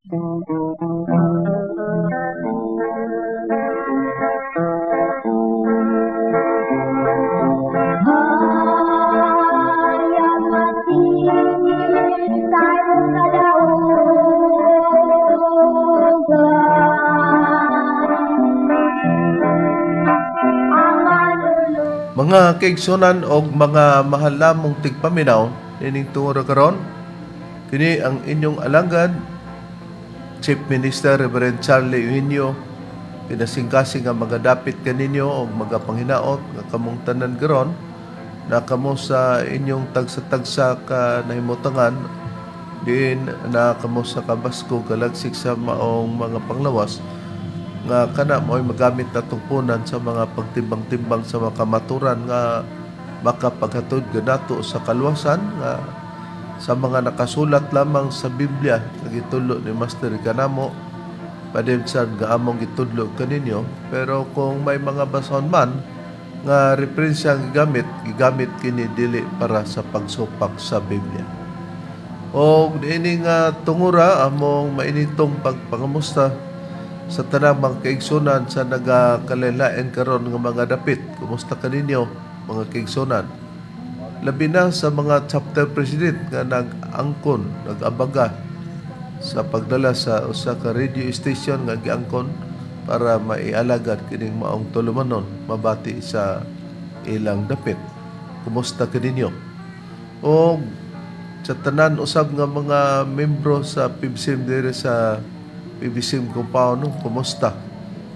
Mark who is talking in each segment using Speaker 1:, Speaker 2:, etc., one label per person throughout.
Speaker 1: Mga kaigsunan og mga mahal namong tigpaminaw nining tungura karon, kini ang inyong alagad, Chief Minister Reverend Charlie Eugenio, pinasingkasing nga magadapit kaninyo og magapanghinaot nga kamong tanan karon na kamo sa inyong tagsa-tagsa ka nahimutangan, diin na kamo sa kabasko kalagsik sa maong mga panglawas nga kana mo'y magamit na tungpunan sa mga pagtimbang-timbang sa mga kamaturan nga makapaghatod kanato sa kaluwasan nga sa mga nakasulat lamang sa Biblia nga gitudlo ni Master kanamo, padem sad nga among gitudlo kaninyo. Pero kung may mga basahon man nga referensya ang gigamit, gigamit kini dili para sa pagsupak sa Biblia. O niini nga tungura, among mainitong pagpangamusta sa tanang mga kaigsunan sa nagakalain karon nga mga dapit. Kumusta kaninyo, mga kaigsunan? Labi na sa mga chapter president nga nag-angkon, nag-abaga sa pagdala sa usa ka radio station nga giangkon para maialagad kining maong tulumanon mabati sa ilang dapit. Kumusta kaninyo? O sa tanan usab nga mga membro sa PBCM diri sa PBCM compound, no, kumusta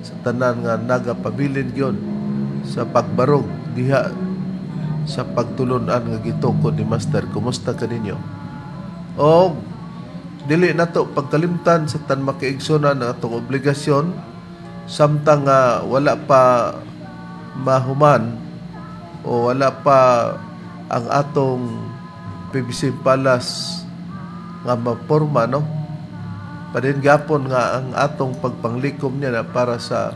Speaker 1: sa tanan nga nagapabilin gyud sa pagbarog diha sa pagtulunan nga gitukod ni Master? Kumusta kaninyo? O dili nato pagkalimtan sa tan makaigsunan ang atong obligasyon samtang nga wala pa mahuman o wala pa ang atong PBC Palace nga maporma, no? Padin gapon nga ang atong pagpanglikom niya na para sa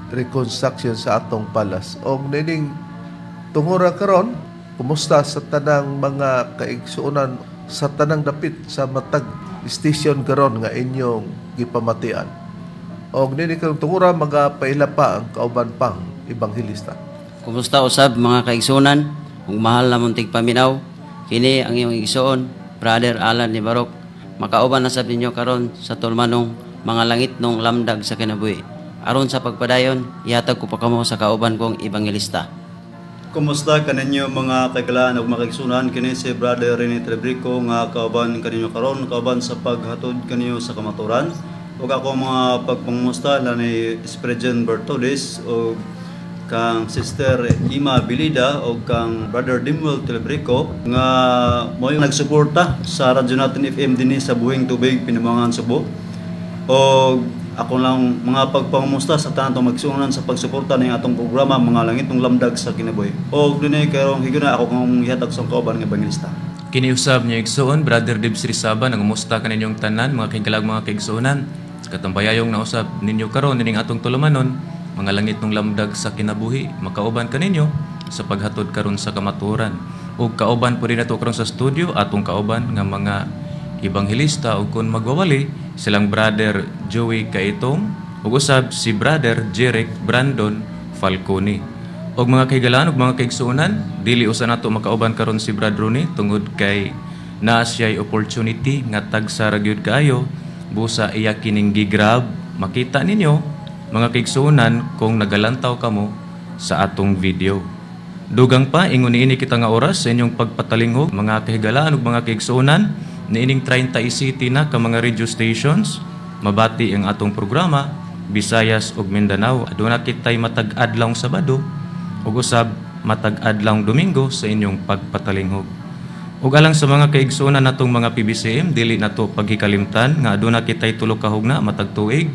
Speaker 1: reconstruction sa atong palace. Og nining tungura karon, kumusta sa tanang mga kaigsuonan sa tanang dapit sa matag station karon nga inyong gipamatian? Og nini karong tungura, magapaila pa ang kauban pang ebanghelista.
Speaker 2: Kumusta usab, mga kaigsunan ug mahal namong tigpaminaw? Kini ang iyong igsoon, Brother Alan ni Barok. Makauban na sab ninyo karon sa tulumanong Mga Langitnong Lamdag sa Kinabuhi. Aron sa pagpadayon, ihatag ko pa kamo sa kauban kong ebanghelista.
Speaker 3: Kumusta kaninyo, mga kaigalaan ug mga kaigsunan? Kini si Brother Rene Trebrico nga kauban kaninyo karon, kauban sa paghatod kaninyo sa kamaturan. Ug ako mga pagpangumusta la ni Sprejen Bertoles ug kang Sister Ima Bilida ug kang Brother Dimuel Telebrico nga mo yung nagsuporta sa Radyo Natin FM dinhi sa Buhing Tubig, Pinamungahan, Sugbo. O ako lang mga pagpangumusta sa tanan tong magsunan sa pagsuporta ng atong programa Mga Langitnong Lamdag sa Kinabuhi. O dinhi karong higuna, ako kong ihatag sa kauban nga ebanghelista.
Speaker 4: Kini usab niyo igsoon, Brother Dibs Rizaba, nangumusta kaninyong tanan, mga kahigalag, mga kaigsuonan. Katambayayong nausab ninyo karon nining atong tulumanon, Mga Langitnong Lamdag sa Kinabuhi. Makauban kaninyo sa paghatod karon sa kamatuoran. Ug kauban po rin nato karon sa studio atong kauban nga mga ebanghelista ug kun magwawali silang Brother Joey Kaitong ug usab si Brother Jeric Brandon Falcone. Og mga kahigalaan ug mga kaigsuonan, dili usa nato makauban karon si Brad Rooney tungod kay naa siya'y opportunity nga tagsa ra gyud kaayo busa iya kining gigrab. Makita ninyo, mga kaigsuonan, kung nagalantaw kamo sa atong video. Dugang pa, ingon niini kita nga oras sa inyong pagpatalinghog, mga kahigalaan ug mga kaigsuonan, niining 30 city na ka mga radio stations mabati ang atong programa, Visayas ug Mindanao. Aduna kitay matag adlawng Sabado ug usab matag adlawng Domingo sa inyong pagpatalinghog. Ug alang sa mga kaigsuonan natong mga PBCM, dili nato paghikalimtan nga aduna kitay tulo ka hugna matag tuig.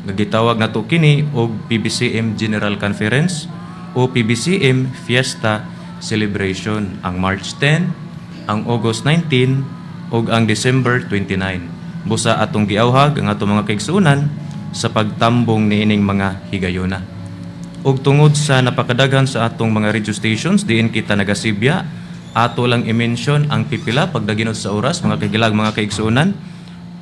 Speaker 4: Nga gitawag nato kini og PBCM General Conference o PBCM Fiesta Celebration, ang March 10, ang August 19 ug ang December 29. Busa atong giawhag ang atong mga kaigsuonan sa pagtambong niining mga higayona. Ug tungod sa napakadaghan sa atong mga radio stations diin kita nagasibya, ato lang i-mention ang pipila pagdaginot sa oras, mga kagilag, mga kaigsuonan.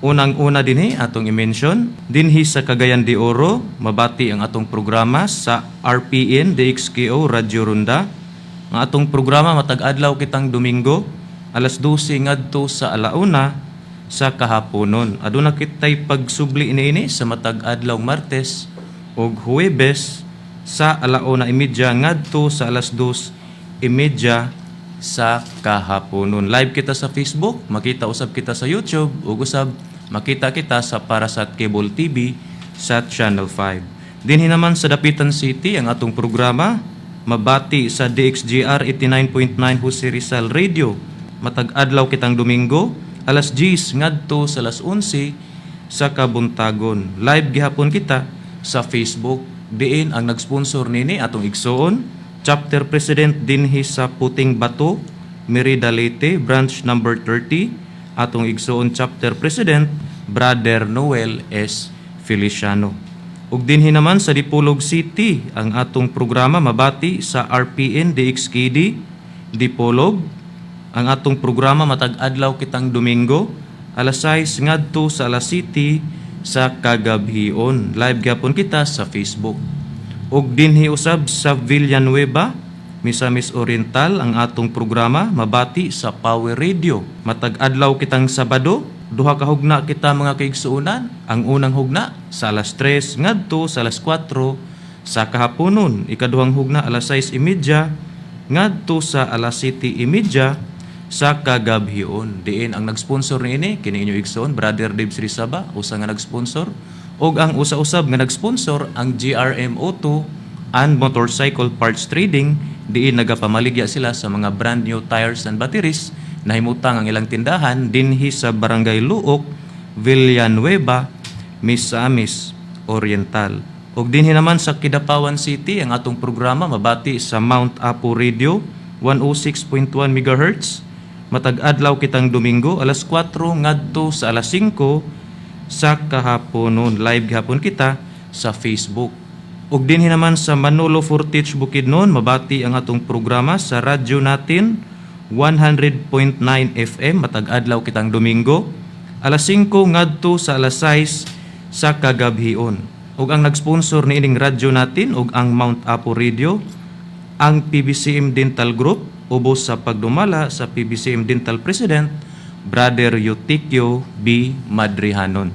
Speaker 4: Unang-una dinhi atong i-mention, dinhi sa Cagayan de Oro, mabati ang atong programa sa RPN DXKO Radyo Ronda. Ang atong programa matag adlaw kitang Domingo, alas 12 ngadto sa alauna sa kahaponon. Aduna kitay pagsubli niini sa matag adlaw Martes ug Huwebes sa 1:30 ngadto sa alas 2:30 sa kahaponon. Live kita sa Facebook, makita usab kita sa YouTube, ug usab makita kita sa Parasat Cable TV sa Channel 5. Dinhi naman sa Dapitan City ang atong programa mabati sa DXGR 89.9 Jose Rizal Radio. Matag adlaw kitang Domingo, alas 10 ngadto sa alas 11 sa kabuntagon. Live gihapon kita sa Facebook. Diin ang nag-sponsor nini atong igsoon, Chapter President dinhi sa Puting Bato, Merida Leyte, Branch number 30, atong igsoon Chapter President, Brother Noel S. Feliciano. Ug dinhi naman sa Dipolog City, ang atong programa mabati sa RPN DXKD Dipolog. Ang atong programa matag adlaw kitang Domingo, alas 6 ngadto sa alas 7 sa kagabhion. Live gyapon kita sa Facebook. Ug dinhi usab sa Villanueva, Misamis Oriental, ang atong programa mabati sa Power Radio. Matag adlaw kitang Sabado, duha ka hugna kita, mga kaigsuonan. Ang unang hugna sa alas 3 ngadto sa alas 4 sa kahaponon. Ikaduhang hugna alas 6:30 ngadto sa alas 7:30 sa kagabhion. Diin ang nag-sponsor niini kini inyo igsoon, Brother Dave Srisaba, usa nga nag-sponsor, ug ang usa-usab nga nag-sponsor ang GRM Auto and Motorcycle Parts Trading, diin nagapamaligya sila sa mga brand new tires and batteries. Nahimutang ang ilang tindahan dinhi sa Barangay Luok, Villanueva, Misamis Oriental. Ug dinhi naman sa Kidapawan City, ang atong programa mabati sa Mount Apo Radio 106.1 MHz. Matag adlaw kitang Domingo, alas 4 ngadto sa alas 5 sa kahaponon. Live gihapon kita sa Facebook. Ug dinhi naman sa Manolo Fortich, Bukidnon, mabati ang atong programa sa radyo natin 100.9 FM matag adlaw kitang Domingo, alas 5 ngadto sa alas 6 sa kagabhion. Ug ang nag-sponsor niining radyo natin ug ang Mount Apo Radio ang PBCM Dental Group, ubos sa pagdumala sa PBCM Dental President, Brother Eutikio B. Madrihanon.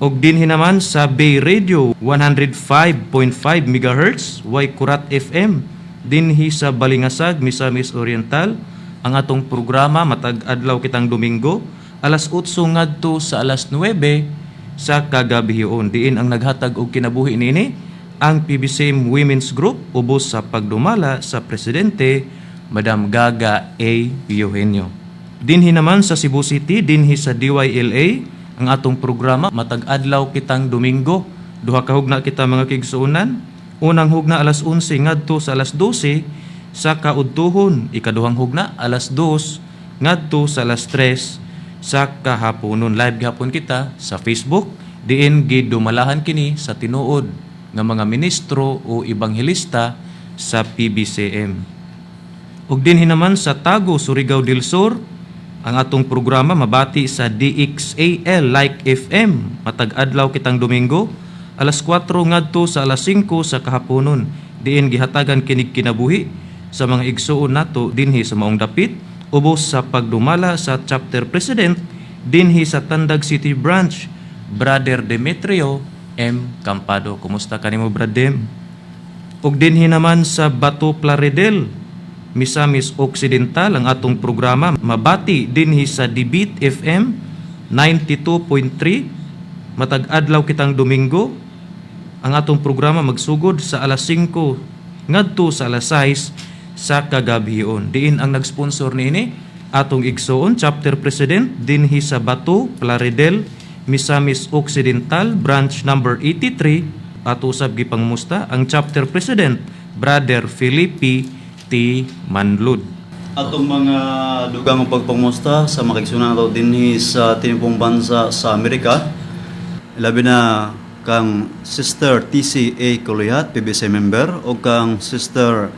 Speaker 4: Og dinhi naman sa Bay Radio 105.5 MHz, Kurat FM, dinhi sa Balingasag, Misamis Oriental, ang atong programa matag adlaw kitang Domingo, alas 8 ngadto sa alas 9 sa kagabhion. Diin ang naghatag og kinabuhi niini ang PBCM Women's Group, ubos sa pagdumala sa presidente, Madam Gaga A. Eugenio. Dinhi naman sa Cebu City, dinhi sa DYLA, ang atong programa matag adlaw kitang Domingo. Duha ka hugna kita, mga kigsuonan. Unang hugna alas 11 ngadto sa alas 12 sa kaudtuhon. Ikaduhang hugna alas 2 ngadto sa alas 3 sa kahaponon. Live gihapon kita sa Facebook. Diin gidumalahan kini sa tinuod nga mga ministro o ebanghelista sa PBCM. Ug dinhi naman sa Tago, Surigao del Sur, ang atong programa mabati sa DXAL Like FM matag adlaw kitang Domingo, alas 4 ngadto sa alas 5 sa kahaponon. Diin gihatagan kinig kinabuhi sa mga igsuon nato dinhi sa maong dapit, ubos sa pagdumala sa chapter president dinhi sa Tandag City Branch, Brother Demetrio M. Campado. Kumusta kanimo, Brad Dem? Ug dinhi naman sa Bato Plaridel, Misamis Occidental, ang atong programa mabati dinhi sa Debit FM 92.3 matag adlaw kitang Domingo. Ang atong programa magsugod sa alas 5 ngadto sa alas 6 sa kagabhion. Diin ang nag-sponsor niini atong igsoon chapter president dinhi sa Bato Plaridel, Misamis Occidental, branch number 83, ato usab gipangumusta ang chapter president, Brother Felipe T. Manlud.
Speaker 3: Atong mga dugang pagpangusta sa mga kaigsuonan nato dinhi sa tinubong bansa sa Amerika. Labi na kang Sister TCA Kulihat, PBC member, o kang Sister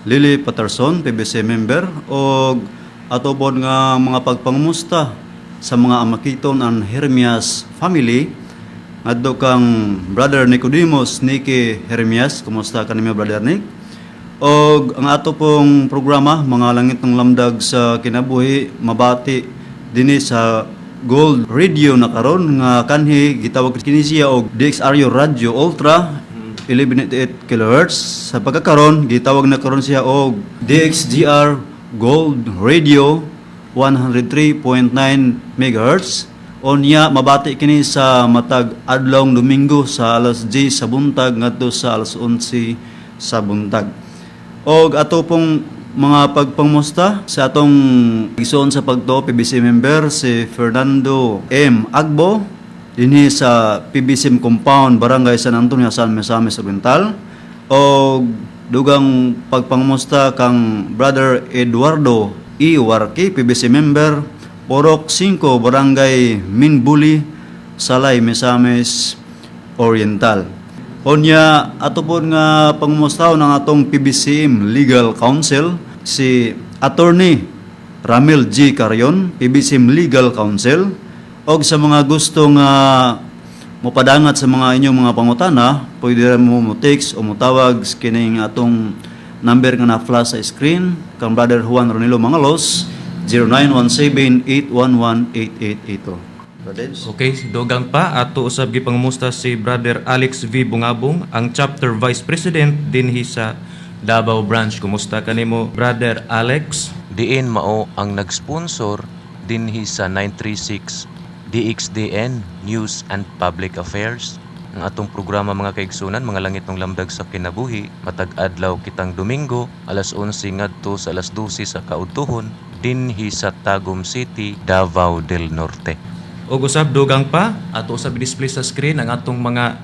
Speaker 3: Lily Patterson, PBC member, o ato pod nga mga pagpangumusta Sa mga Amakiton and Hermias family ngadto kang Brother Nicodemus Niki Hermias. Kumusta kanimo, Brother Nick? Og ang ato pong programa, Mga Langit ng Lamdag sa Kinabuhi, mabati dinhi sa Gold Radio na karon nga kanhi gitawag kini siya og DXRU Radio Ultra 1188 kHz. Sa pagkakaron, gitawag na karon siya og DXGR Gold Radio 103.9 MHz. Unya mabati kini sa matag adlawng Domingo sa alas 10 sa buntag ngadto sa alas 11 sa buntag. Og ato pong mga pagpangmusta sa atong igsoon sa pagtuo, PBC member si Fernando M. Agbo dinhi sa PBC compound, Barangay San Antonio, San Misamis Oriental. Og dugang pagpangmusta kang Brother Eduardo E. Warki, PBC member, Porok 5, Barangay Minbuli, Salay, Misamis Oriental. Unya ato po nga pangumustaw ng atong PBCM Legal Counsel, si Attorney Ramil G. Carion, PBCM Legal Counsel. Og sa mga gusto nga mopadangat sa mga inyong mga pangutana, pwede ra mo mo text o motawag sa kining atong number nga na-flash sa screen kang Brother Juan Ronilo Mangalos, 0917-811-8882. Brother Debs?
Speaker 4: Okay, dugang pa ato usab gipangumusta si Brother Alex V. Bungabong, ang chapter vice president dinhi sa Davao branch. Kumusta kanimo, Brother Alex?
Speaker 5: Diin mao ang nag-sponsor dinhi sa 936 DXDN News and Public Affairs. Ang atong programa, mga kaigsunan, Mga Langit ng Lamdag sa Kinabuhi, matag adlaw kitang Domingo alas 11 ngadto sa alas 12 sa kaudtuhon dinhi sa Tagum City, Davao del Norte.
Speaker 4: Og usab dugang pa ato usab display sa screen ang atong mga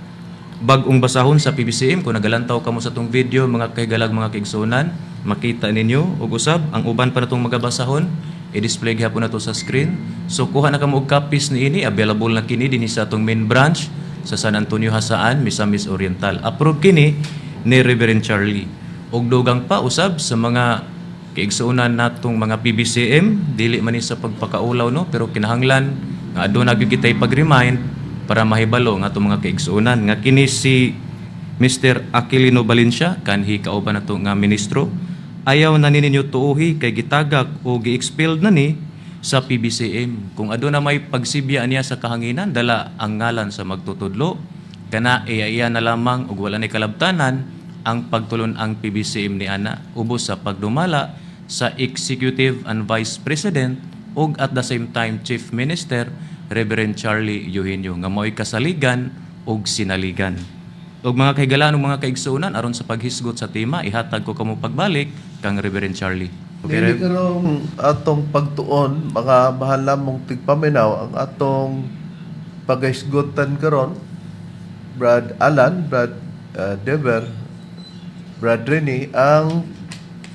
Speaker 4: bag-ong basahon sa PBCM. Kung nagalantaw kamo sa atong video, mga kahigalag, mga kaigsunan, makita ninyo. Og usab ang uban pa natong mga basahon, i-display gihapon nato sa screen. So kuha na kamo og copies niini. Available na kini dinhi sa atong main branch sa San Antonio Jasaan, Misamis Oriental. Approve kini ni Reverend Charlie. Og dugang pa usab sa mga kaigsuonan natong mga PBCM, dili man ni sa pagpakaulaw, no, pero kinahanglan nga aduna gyud kitay pag-remind para mahibalo nga atong mga kaigsuonan nga kini si Mr. Aquilino Valencia, kanhi kauban nato nga ministro, ayaw na ni ninyo tuuhi kay gitagak o gi-expelled na ni sa PBCM. Kung aduna may pagsibya niya sa kahanginan, dala ang ngalan sa magtutudlo, kana iya na lamang ug wala ni kalabtanan ang pagtulon ang PBCM ni ana ubos sa pagdumala sa Executive and Vice President ug at the same time Chief Minister Reverend Charlie Eugenio nga mao'y kasaligan ug sinaligan. Ug mga kahigalaan ug mga kaigsuonan, aron sa paghisgot sa tema, ihatag ko kamo pagbalik kang Reverend Charlie. Okay,
Speaker 1: Dili
Speaker 4: Rev?
Speaker 1: karong atong pagtuon, mga mahal namong tigpaminaw, ang atong paghisgutan karon, Brad Alan, Brad Dever, Brad Rene, ang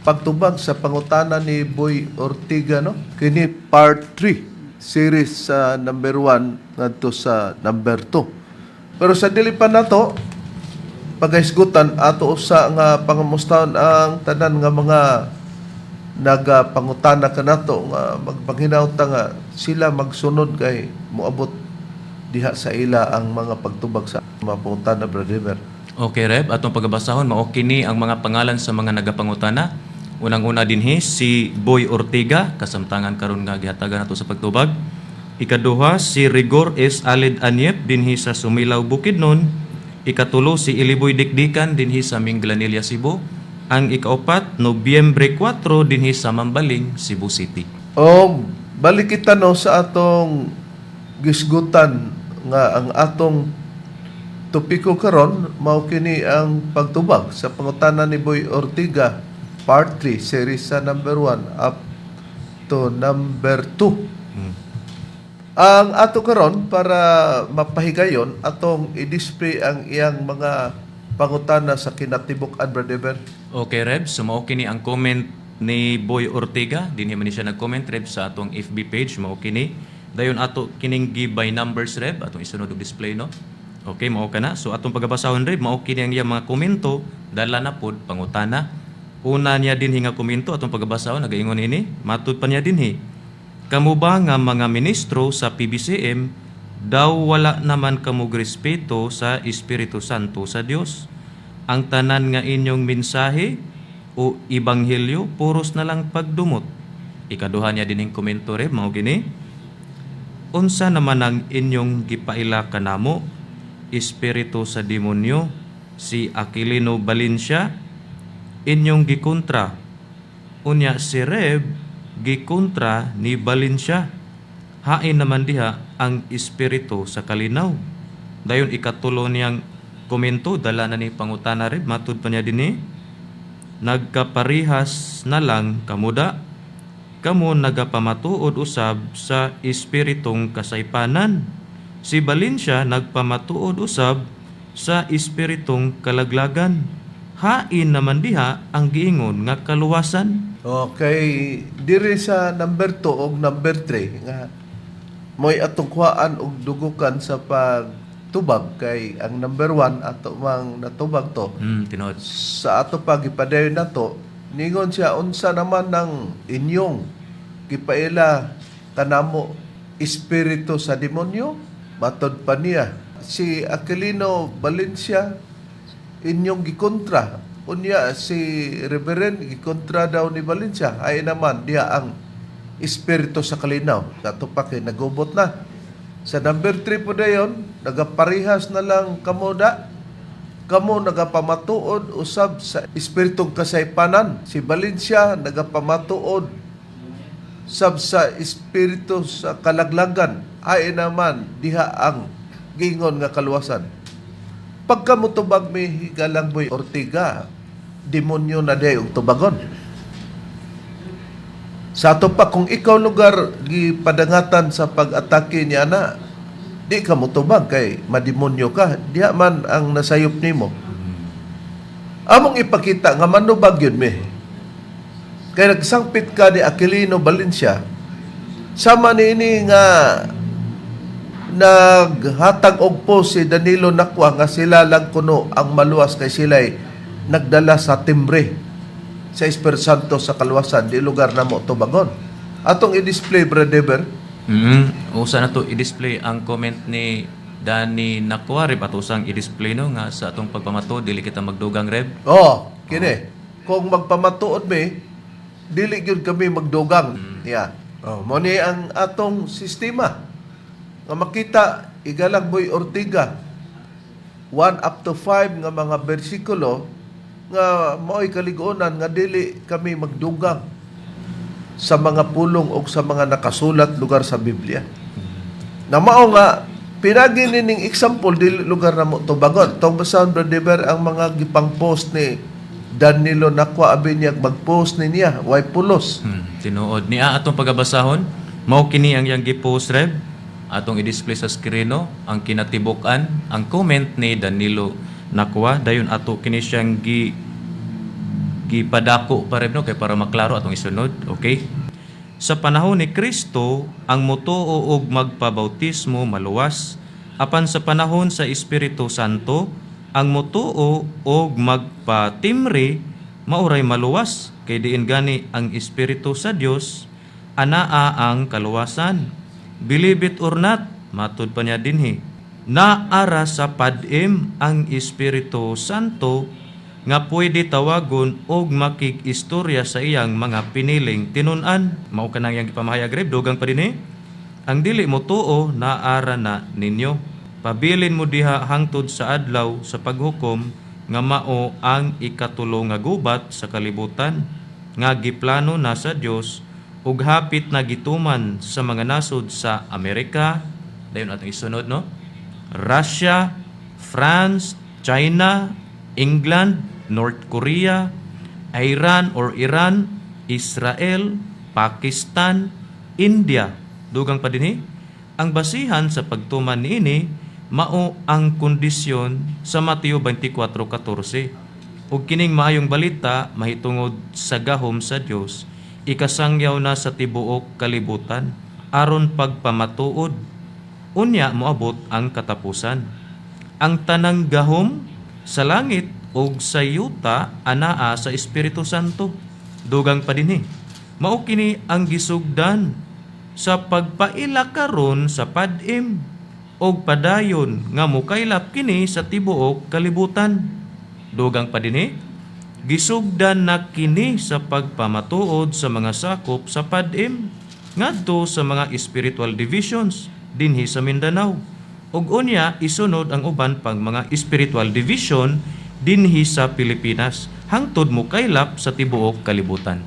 Speaker 1: pagtubag sa pangutana ni Boy Ortiga, no? Kini part 3, series sa number 1 ngadto sa number 2. Pero sa dili pa nato paghisgutan, ato usa nga pangamustahan ang tanan nga mga nagapangutana kanato nga magpanghinawta nga sila magsunod kay moabot diha sa ila ang mga pagtubag sa mga pangutana, Brother Ever.
Speaker 4: Okay, Reb. Atong pagabasahon, mao kini ang mga pangalan sa mga nagapangutana. Unang-una dinhi si Boy Ortega, kasamtangan karon nga gihatagan nato sa pagtubag. Ikaduha si Rigor S. Alid Anyep dinhi sa Sumilaw, Bukidnon. Ikatulo si Iliboy Dikdikan dinhi sa Minglanilla, Cebu. Ang ikaupat, Nobyembre 4 dinhi sa Mambaling, Cebu City.
Speaker 1: O balik kita, no, sa atong gisgutan nga ang atong topiko karon mao kini ang pagtubag sa pangutana ni Boy Ortiga, part 3, series sa number 1 up to number 2. Ang ato karon, para mapahigayon, atong i-display ang iyang mga pangutana sa kinatibuk-an, Brother Ever.
Speaker 4: Okay, Reb. So, mao kini ang comment ni Boy Ortega. Dinhi man ni siya nag-comment, Reb, sa atong FB page. Mao kini. Dayon ato kining give by numbers, Reb. Atong isunod og display, no? Okay, mao kana. So, atong pagabasahon, Reb, mao kini ang iyang mga komento. Dala na pod pangutana. Una niya dinhi nga komento, atong pagabasahon, nagaingon ini. Matud pa niya dinhi. Kamo ba nga mga ministro sa PBCM, daw wala naman kamo respeto sa Espiritu Santo sa Dios? Ang tanan nga inyong mensahe o ebanghelyo puros na lang pagdumot. Ikaduha niya dining komento, Reb, mao gini. Unsa naman ang inyong gipaila kanamo? Espiritu sa demonyo, si Aquilino Valencia, inyong gikontra. Unya si Reb, gikontra ni Valencia. Hain naman diha ang espiritu sa kalinaw? Dayon ikatulo niyang komento, dala na ni pangutana, Reb, matud pa niya dinhi. Nagkaparihas na lang kamuda. Kamo nagapamatuod usab sa espiritong kasaypanan. Si Valencia nagpamatuod usab sa espiritong kalaglagan. Hain naman diha ang giingon nga kaluwasan?
Speaker 1: Okay, diri sa number 2 og number 3 nga mo'y atong kuhaan og dugukan sa pagtubag, kay ang number 1 ato mang natubag to.
Speaker 4: Tinuod.
Speaker 1: Sa ato pa gipadayon nato, ningon siya, unsa naman ng inyong gipaila kanamo, espiritu sa demonyo? Matod pa niya, si Aquilino Valencia inyong gikontra, unya si Reverend gikontra daw ni Valencia, ay naman diha ang espiritu sa kalinaw? Kato pa kay nagubot na. Sa number 3 po dayon, nagaparihas na lang kamoda, kamo nagapamatuod usab sa espiritong kasaypanan, si Valencia nagapamatuod sab sa espiritu sa kalaglagan, ay naman diha ang gingon nga kaluwasan? Pagka motubag mi, higalang Boy Ortiga, demonyo na day og tubagon. Sa ato pa, kung ikaw lugar gipadangatan sa pag-atake niya na, di ka motubag kay mademonyo ka. Diha man ang nasayop nimo. Among ipakita nga manubag yun mi. Kay nagsangpit ka ni Aquilino Valencia, sama ni ini nga naghatag og post si Danilo Nakwa nga sila lang kuno ang maluwas kay sila'y nagdala sa timbre sa Espiritu Santo sa kaluwasan, di lugar namo tubagon. Atong i-display, Brother Dever.
Speaker 4: Usa na to i-display ang comment ni Danny Nakwa, Reb, ato usang i-display, no, nga sa atong pagpamato dili kita magdugang, Reb.
Speaker 1: Oh, kini. Kung magpamatuod mi, dili gyud kami magdugang. Yeah. Oh, mo ni ang atong sistema. Nga makita igalang Boy Ortiga 1 up to 5 nga mga bersikulo nga mao'y kaliguonan nga dili kami magdugang sa mga pulong o sa mga nakasulat lugar sa Biblia. Na mao nga pinagi nining example, dili lugar na mo tubagon. Tong basahon, Brother Dever, ang mga gipang-post ni Danilo Nakwa, abi niya mag-post ni niya way pulos.
Speaker 4: Tinuod. Niya atong pagabasahon, mao kini ang iyang gipost, Reb. Atong i-display sa screen, no, ang kinatibuk-an, ang comment ni Danilo Nakwa. Dayon ato kini siyang gipadako pa, Reb, no, kay para maklaro atong isunod. Okay? Sa panahon ni Kristo, ang motuo og magpabautismo maluwas. Apan sa panahon sa Espiritu Santo, ang motuo og magpatimri mauray maluwas, kay diin gani ang Espiritu sa Dios, anaa ang kaluwasan. Believe it or not, matud pa niya dinhi, naara sa PADM ang Espiritu Santo nga pwede tawagon og makig-istorya sa iyang mga piniling tinun-an. Mao kanang iyang gipamahayag, Reb, dugang pa dinhi. Ang dili mo tuo, naara na ninyo. Pabilin mo diha hangtod sa adlaw sa paghukom nga mao ang ikatulo nga gubat sa kalibutan nga giplano na sa Dios ug hapit na gituman sa mga nasod sa Amerika. Dayon atong isunod, no? Russia, France, China, England, North Korea, Iran or Iran, Israel, Pakistan, India. Dugang pa dinhi, ang basihan sa pagtuman niini mao ang kondisyon sa Mateo 24:14. Ug kining maayong balita mahitungod sa gahom sa Dios ikasangyaw na sa tibuok kalibutan aron pagpamatuod, unya moabot ang katapusan. Ang tanang gahom sa langit ug sa yuta anaa sa Espiritu Santo. Dugang pa dinhi. Mao kini ang gisugdan
Speaker 5: Sa pagpaila karon sa PADM og padayon nga mukaylap kini sa tibuok kalibutan. Dugang pa dinhi, gisugdan na kini sa pagpamatuod sa mga sakop sa PADM ngadto sa mga spiritual divisions dinhi sa Mindanao. Ug unya isunod ang uban pang mga spiritual division dinhi sa Pilipinas hangtod mukaylap sa tibuok kalibutan.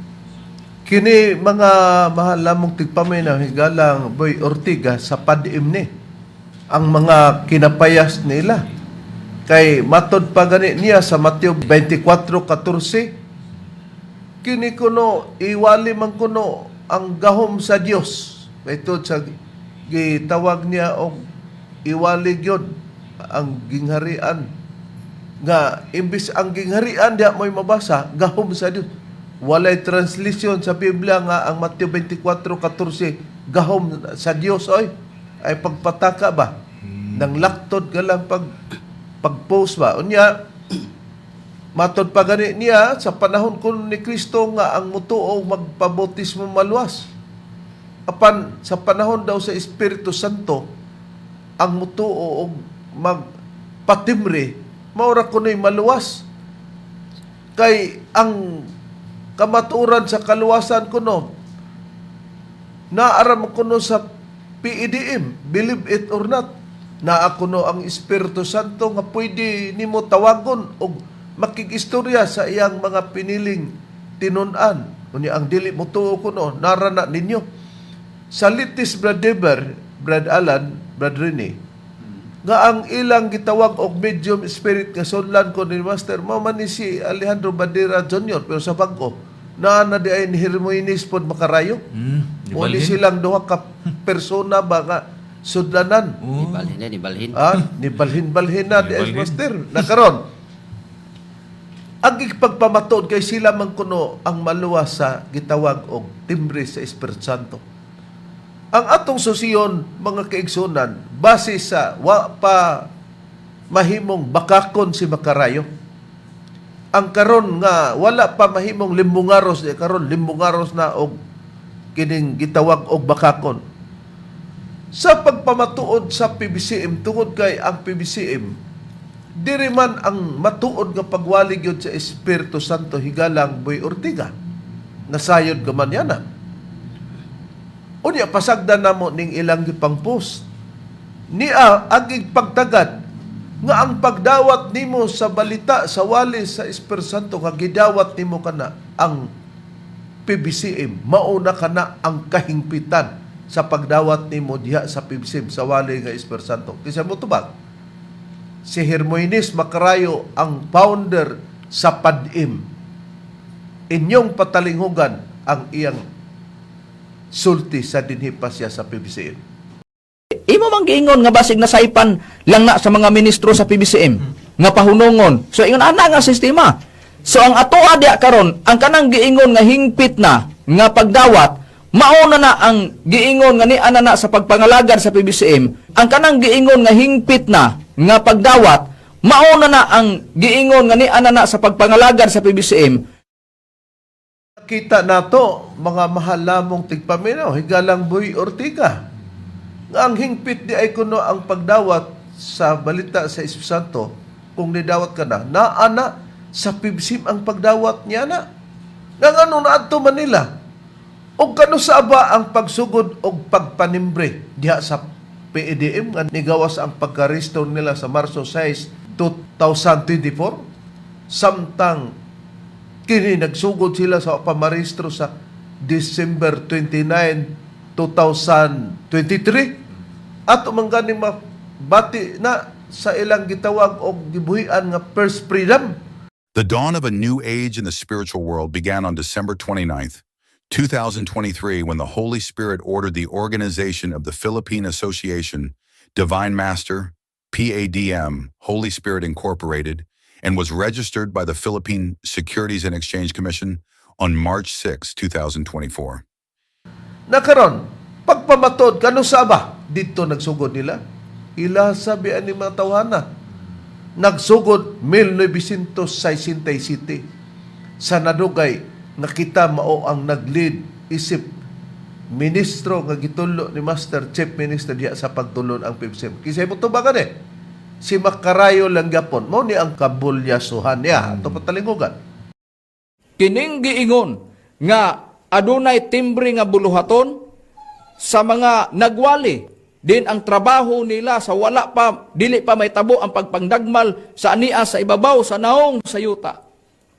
Speaker 1: Kini, mga mahal lamong tigpaminaw, higalang Boy Ortiga, sa PADM ni ang mga kinapayas nila. Kay matod pa gani niya sa Mateo 24:14, kini kuno iwali man kuno ang gahom sa Dios. Ito sa gitawag niya og iwali gyud ang gingharian nga imbis ang gingharian diha mo'y mabasa gahom sa Dios. Walay translation sa Biblia nga ang Mateo 24:14 gahom sa Dios oy. Ay pagpataka ba nang laktod ka lang pag pag-post ba. Unya matod pa gani niya sa panahon kuno ni Kristo nga ang mutuo magpabautismo maluwas. Apan sa panahon daw sa Espiritu Santo, ang mutuo og magpatimbre maura kuno'y maluwas. Kay ang kamatuoran sa kaluwasan kuno naaram kuno sa PEDM, believe it or not, naa kuno ang Espiritu Santo nga pwede nimo tawagon og makigistorya sa iyang mga piniling tinun-an. Unya ang dili mo tuo kuno, nara na ninyo. Sa litis, Brad Deber, Brad Alan, Brad Rene, nga ang ilang gitawag og medium spirit nga sudlan ko ni Master mao man ni si Alejandro Bandera Jr., pero sa bag-o naa na di ay ni Hermoines pod Makarayo. Mo ni
Speaker 4: Nibalhin.
Speaker 1: silang duha ka persona ba nga sudlanan.
Speaker 2: Nibalhin na, nibalhin.
Speaker 1: Ah, nibalhin-balhin na di ay
Speaker 4: Nibalhin.
Speaker 1: Master. Na karon ang gipagpamatuod kay sila man kuno ang maluwas sa gitawag og timbre sa Espiritu Santo. Ang atong susiyon, mga kaigsunan, base sa wa pa mahimong bakakon si Makarayo. Ang karon nga wala pa mahimong limbungaros di karon limbungaros na og kining gitawag og bakakon. Sa pagpamatuod sa PBCM, tungod kay ang PBCM diri man ang matuod nga pagwali gyud sa Espiritu Santo, higalang Boy Ortiga. Nasayod ka man yana. Unya pasagdan namo ning ilang gipang post. Nia agig pagtagad nga ang pagdawat nimo sa balita sa wali sa Espiritu Santo nga gidawat nimo kana ang PBCM, mauna kana ang kahingpitan sa pagdawat nimo diha sa PBCM sa wali nga Espiritu Santo. Kinsa mo tubag? Si Hermoines Macarayo ang founder sa PADM. Inyong patalinghugan ang iyang sulti sa dinhi pa siya sa PBCM.
Speaker 6: Imo mang giingon nga basig na saypan lang na sa mga ministro sa PBCM nga pahunongon. So ingon ana nga sistema. So ang atoa diya karon, ang kanang giingon nga hingpit na nga pagdawat, mauna na ang giingon nga ni ana na sa pagpangalagad sa PBCM, ang kanang giingon nga hingpit na nga pagdawat, mauna na ang giingon nga ni ana na sa pagpangalagad sa PBCM.
Speaker 1: Kita nato, mga mahal lamong tigpaminaw, higalang Boy Ortiga, nga ang hingpit di ay kuno ang pagdawat sa balita sa Espiritu Santo, kung nidawat ka na, naana sa PBCM ang pagdawat niya na. Nga ngano na adto Manila? Og kano sa ba ang pagsugod og pagpanimbre diha sa PEDM nga nigawas ang pagka-restore nila sa Marso 6, 2024? Samtang kini nagsugod sila sa pamarehistro sa December 29, 2023. At man ganing mabati na sa ilang gitawag og gibuhian nga First Freedom.
Speaker 7: The dawn of a new age in the spiritual world began on December 29th, 2023, when the Holy Spirit ordered the organization of the Philippine Association, Divine Master, PADM, Holy Spirit Incorporated, and was registered by the Philippine Securities and Exchange Commission on March 6, 2024.
Speaker 1: Na karon pagpamatod kano sa ba didto nagsugod nila ila sabi ani mga tawhana nagsugod 1967 sa nadugay nga kita mao ang nag-lead isip Ministro nga gitulo ni Master Chief Minister diha sa pagtulon ang PBCM. Kinsa mo tubangan eh? Si Makarayo lang gapon. Mao ni ang kabulyasuhan niya. Ato patalingugan.
Speaker 6: Kining giingon nga adunay timbre nga buluhaton sa mga nagwali din ang trabaho nila sa wala pa, dili pa may tabo ang pagpangdagmal sa ania sa ibabaw sa naong sa yuta.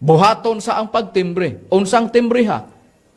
Speaker 6: Buhaton sa ang pagtimbre. Unsang timbre ha?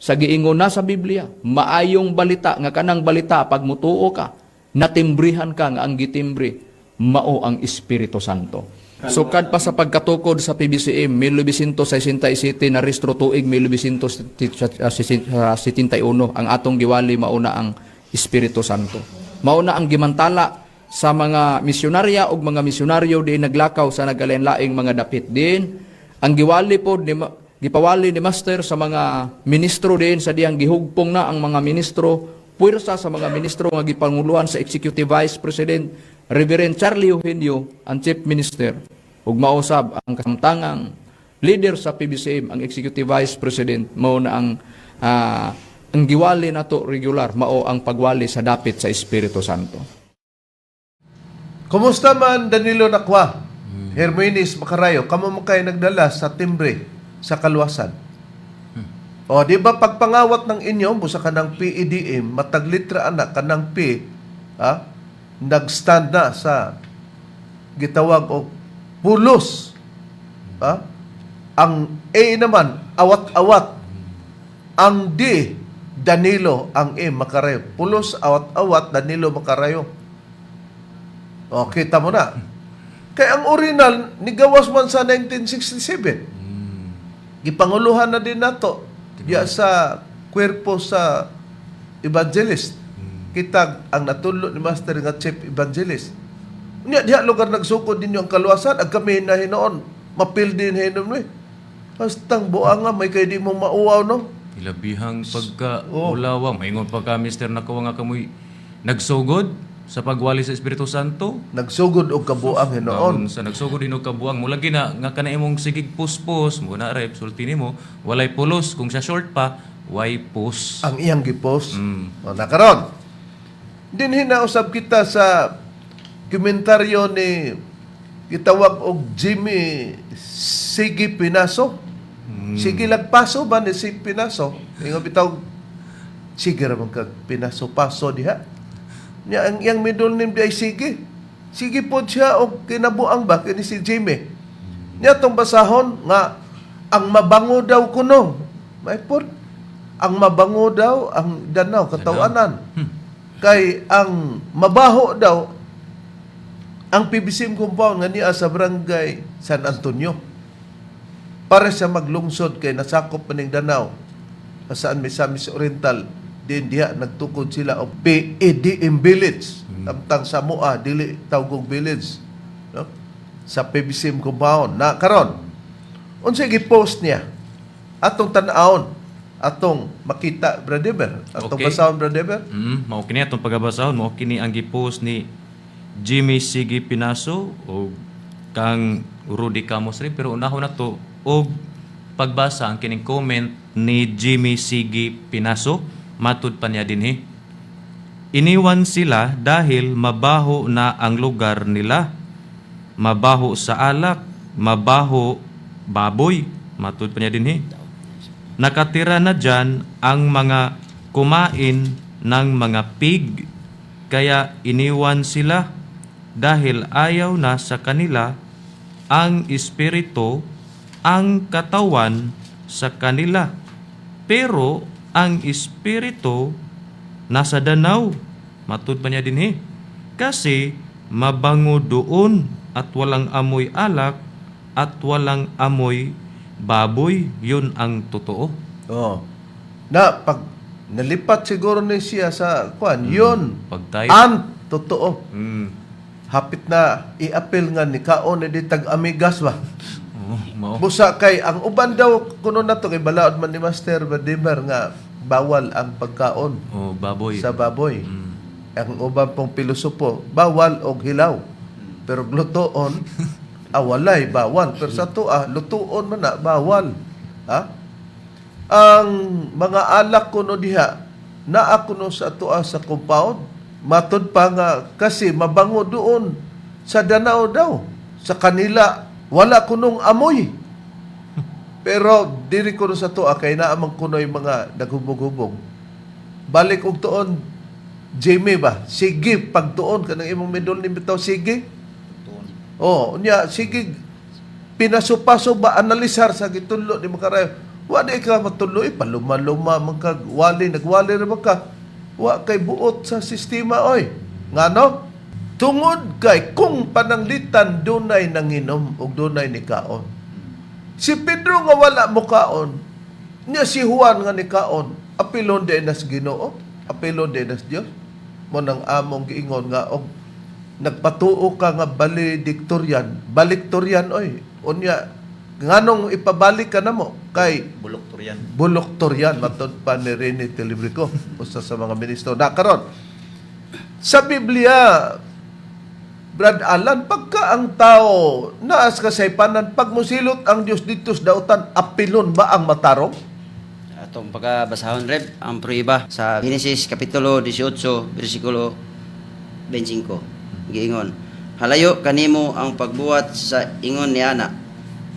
Speaker 6: Sa giingon na sa Biblia, maayong balita nga kanang balita pag mutuo ka, natimbrihan ka nga ang gitimbre mao ang Espiritu Santo. Sukad pa sa pagkatukod sa PBCM, 1967 na rehistro tuig 1971, ang atong giwali mauna ang Espiritu Santo. Mauna ang gimantala sa mga misyonarya o mga misyonaryo di naglakaw sa nagalain-laing mga dapit din. Ang giwali po ni gipawali ni Master sa mga ministro din sa diyang gihugpong na ang mga ministro, puwersa sa mga ministro nga gipanguluhan sa Executive Vice President Reverend Charlie Eugenio, ang Chief Minister, ug mausab ang kasamtangang leader sa PBCM, ang Executive Vice President, mao na ang giwali nato regular, mao ang pagwali sa dapit sa Espiritu Santo.
Speaker 1: Kumusta man, Danilo Nakwa? Herminis Makarayo, kamo mo kay nagdala sa timbre sa kaluwasan. O, di ba pagpangawat ng inyo, busa kanang PEDM, matag litra anak kanang P, ha? Nag-stand na sa gitawag og pulos. Ha? Ang A naman, awat-awat. Ang D, Danilo. Ang E, Makarayo. Pulos, awat-awat, Danilo Makarayo. O, kita mo na. Kaya ang original, nigawas man sa 1967. Gipanguluhan na din nato diya sa kwerpo sa evangelist. Kita ang natulo ni Master nga chief evangelist. Unya diha lugar nagsukod ninyo ang kaluwasan ag kami na hinoon mapildi na hinon eh. Bastang buanga may kay di mo mauwaw, no.
Speaker 4: Ilabihang pagka ulawang. Maingon pa ka, Mr. Nakawa, nga kamoy nagsugod sa pagwali sa Espiritu Santo.
Speaker 1: Nagsugod og kabuang hinoon.
Speaker 4: Bagon sa nagsugod inog kabuang mo lagi na nga kana imong sigig puspos mo na rep sulti nimo walay pulos kung siya short pa way pus.
Speaker 1: Ang iyang gipos. O, nakaron. Din hinausap kita sa komentaryo ni gitawag og Jimmy Sige Pinaso. Sige lagpaso ba ni si Pinaso? Ingon bitaw sige ra man kag Pinaso paso diha. Nya ang iyang middle name di ay Sige. Sige po siya og kinabuang ba kini si Jimmy. Nya tong basahon nga ang mabango daw kuno. May pod ang mabango daw ang Danao katawanan. Kay ang mabaho daw ang PBCM compound nga niya sa barangay San Antonio. Para siya maglungsod kay nasakop maning Danao sa Saan Misamis Oriental din diha nagtukod sila og PEDM village. Tamtang sa Mua dili tawgog village, no? Sa PBCM compound na karon unsay gi-post niya atong tan-awon, atong makita, Brother, atong basahon, Brother.
Speaker 4: Mao kini atong pagabasahon, mao kini ang gipost ni Jimmy Sige Pinaso o kang Rudy Camus rin, pero unahon na to og pagbasa ang kining comment ni Jimmy Sige Pinaso. Matud pa niya dinhi: "Iniwan sila dahil mabaho na ang lugar nila. Mabaho sa alak, mabaho baboy." Matud pa niya dinhi. "Nakatira na dyan ang mga kumain ng mga pig. Kaya iniwan sila dahil ayaw na sa kanila ang espiritu, ang katawan sa kanila. Pero ang espiritu nasa Danao." Matud pa niya dinhi. "Kasi mabango doon at walang amoy alak at walang amoy baboy. Yun ang totoo."
Speaker 1: Oh. Na pag nalipat siguro ni siya sa kwan, yun.
Speaker 4: Pagtayo.
Speaker 1: Ang totoo. Hapit na i-appeal nga ni kaon ni di tag-amigas ba.
Speaker 4: Oh, mao.
Speaker 1: Busa kay ang uban daw kuno na to kay balaod man ni Master Vladimir nga bawal ang pagkaon
Speaker 4: Oh, baboy.
Speaker 1: sa baboy. Ang uban pong pilosopo, bawal og hilaw. Pero lutoon, awalay bawal. Pero sa tuwa, lutuon man na, bawal. Ha? Ang mga alak kuno diha, Naa kuno sa atoa sa compound. Matud pa nga kasi mabango doon sa Danao daw. Sa kanila wala kunong amoy. Pero diri kuno sa atoa kay naa man kuno'y mga naghubog-hubog. Balik og tuon, Jamie ba? Sige, pagtuon kanang imong middle name bitaw sige. Oh, unya sige pinaso-paso ba analisar sa gitudlo ni makarayo. Wa di ka matudlo eh, paluma-luma man ka, wali nagwali ra man ka. Wa kay buot sa sistema oy. Ngano? Tungod kay kung pananglitan dunay nanginom ug dunay nikaon. Si Pedro nga wala mokaon, niya si Juan nga nikaon, apilon di nas Ginoo, apilon di nas Dios. Mo nang among giingon nga og nagpatuo ka nga valedictorian, baliktorian oy. Unya nganong ipabalik ka namo kay
Speaker 3: Bulok Turian.
Speaker 1: Buloktorian matud pa ni Rene Telibrico, usa sa mga ministro. Na karon sa Biblia, Brad Alan, pagka ang tao naas kasaypanan, pag musilot ang Dios dito sa dautan, apilon ba ang matarong?
Speaker 2: Atong pagkabasahon, Reb, ang pruiba sa Genesis Kapitulo 18, versikulo 25. Giingon, "Halayo kanimo ang pagbuhat sa ingon ni ana,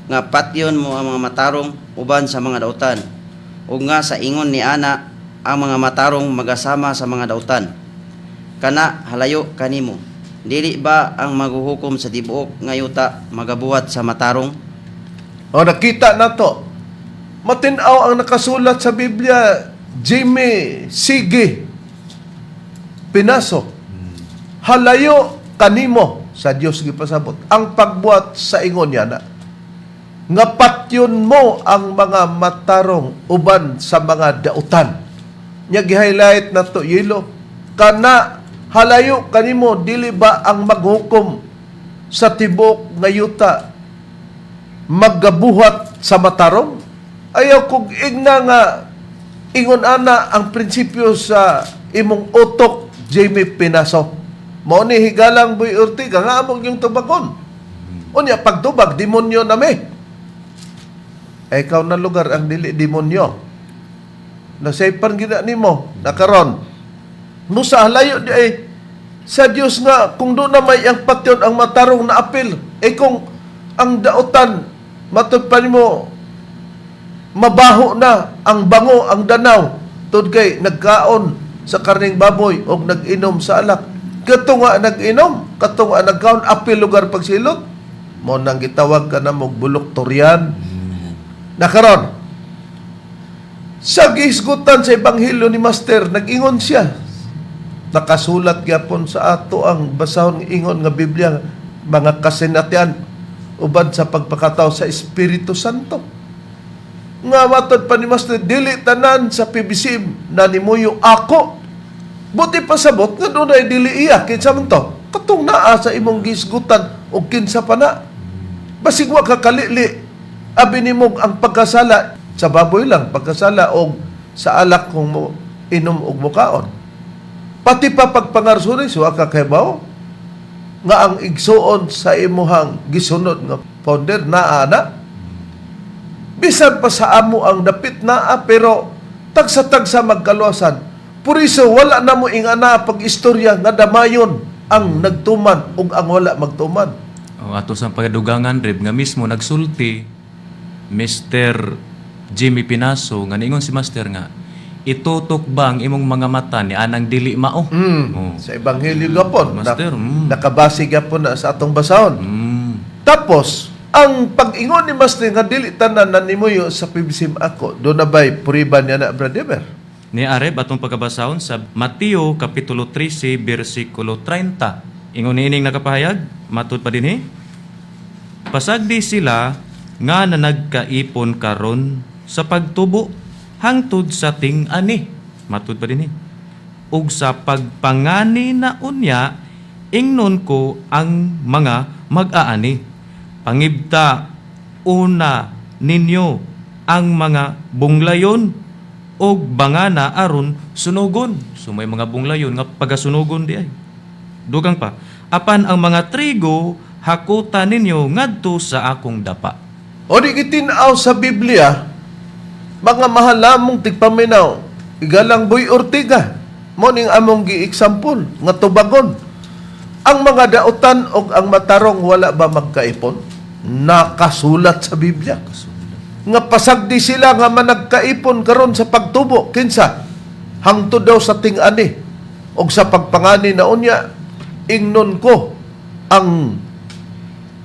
Speaker 2: nga patyon mo ang mga matarong uban sa mga dautan, ug nga sa ingon ni ana ang mga matarong magasama sa mga dautan. Kana halayo kanimo. Dili ba ang maghuhukom sa tibuok nga yuta magabuhat sa matarong?"
Speaker 1: O nakita na to. Matinaw ang nakasulat sa Biblia, Jimmy Sige Pinaso. Halayo kanimo sa Dios gipasabot ang pagbuhat sa ingon niya na nga patyon mo ang mga matarong uban sa mga dautan. Nya gi-highlight na to yelo. Kana halayo kanimo, dili ba ang maghukom sa tibok nga yuta maggabuhat sa matarong? Ayaw kog igna nga ingon ana ang prinsipyo sa imong utok, Jamie Pinaso. Mao ni higalang Boy Ortiga nga among yung tubagon. Unya pagtubag demonyo na me. Eh, ikaw na lugar ang dili demonyo. Nasaypan gina nimo nakaron. Musa layo di ay sa Dios nga kung doon na may ang patyon ang matarong na apil, eh kung ang dautan matud pa nimo mabaho na ang bango ang danaw tud kay nagkaon sa karning baboy og nag-inom sa alak, kato nga nag-inom, kato nga nagkaon, apil lugar pagsilot mo nang gitawag ka na mog buloktoryan. Nakaron sa gihisgutan sa ebanghelyo ni Master, nag-ingon siya. Nakasulat gyapon sa ato ang basahon ingon nga Biblia, mga kasinatian uban sa pagpakatao sa Espiritu Santo. Nga matod pa ni Master, dili tanan sa PBCM na nimuyo ako. Buti pasabot nga dunay dili iya. Kinsa man to? Katong naa sa imong gihisgutan o kinsa pa na. Basig wa ka kalili. Abi nimo ang pagkasala sa baboy lang, pagkasala og sa alak kung mo inom og mukaon. Pati pa pagpangarsuri, wa ka kahibaw nga ang igsuon sa imuhang gisunod nga founder naa na. Bisan pa sa amo ang dapit naa pero tagsa-tagsa magkaluwasan. Puriso wala na mo ingana pag-istorya nga damayon ang nagtuman ug ang wala magtuman.
Speaker 4: O ato sa pagdugangan, Reb, nga mismo nagsulti Mr. Jimmy Pinaso nga niingon si Master nga itutok ba ang imong mga mata ni anang dili mao? Oh.
Speaker 1: Sa ebanghelyo gapon,
Speaker 4: Master,
Speaker 1: nakabase gapon na sa atong basahon. Tapos, ang pag-ingon ni Master nga dili tanan na nimuyo sa PBCM ako, doon na ba'y puriba niya na, Brother Eber?
Speaker 4: Ni Areb atong pagkabasahon sa Mateo kapitulo 13 bersikulo 30. Ingon niining nakapahayag, matud pa dinhi. Pasagdi sila nga na nagkaipon karon sa pagtubo hangtod sa ting-ani. Matud pa dinhi. Ug sa pagpangani na unya ingnon ko ang mga mag-aani. Pangibta una ninyo ang mga bunglayon og bangana aron sunugon. So may mga bunglayon nga pagasunugon di ay. Dugang pa. Apan ang mga trigo hakuta ninyo ngadto sa akong dapa.
Speaker 1: O di gitinaw sa Biblia, mga mahalamong tigpaminaw, Igalang Boy Ortiga, mo ning among gi-example nga tubagon. Ang mga dautan og ang matarong wala ba magkaipon? Nakasulat sa Biblia. Nga pasagdi sila nga managkaipon karon sa pagtubo kinsa hangtod daw sa ting-ani og sa pagpangani na unya ingnon ko ang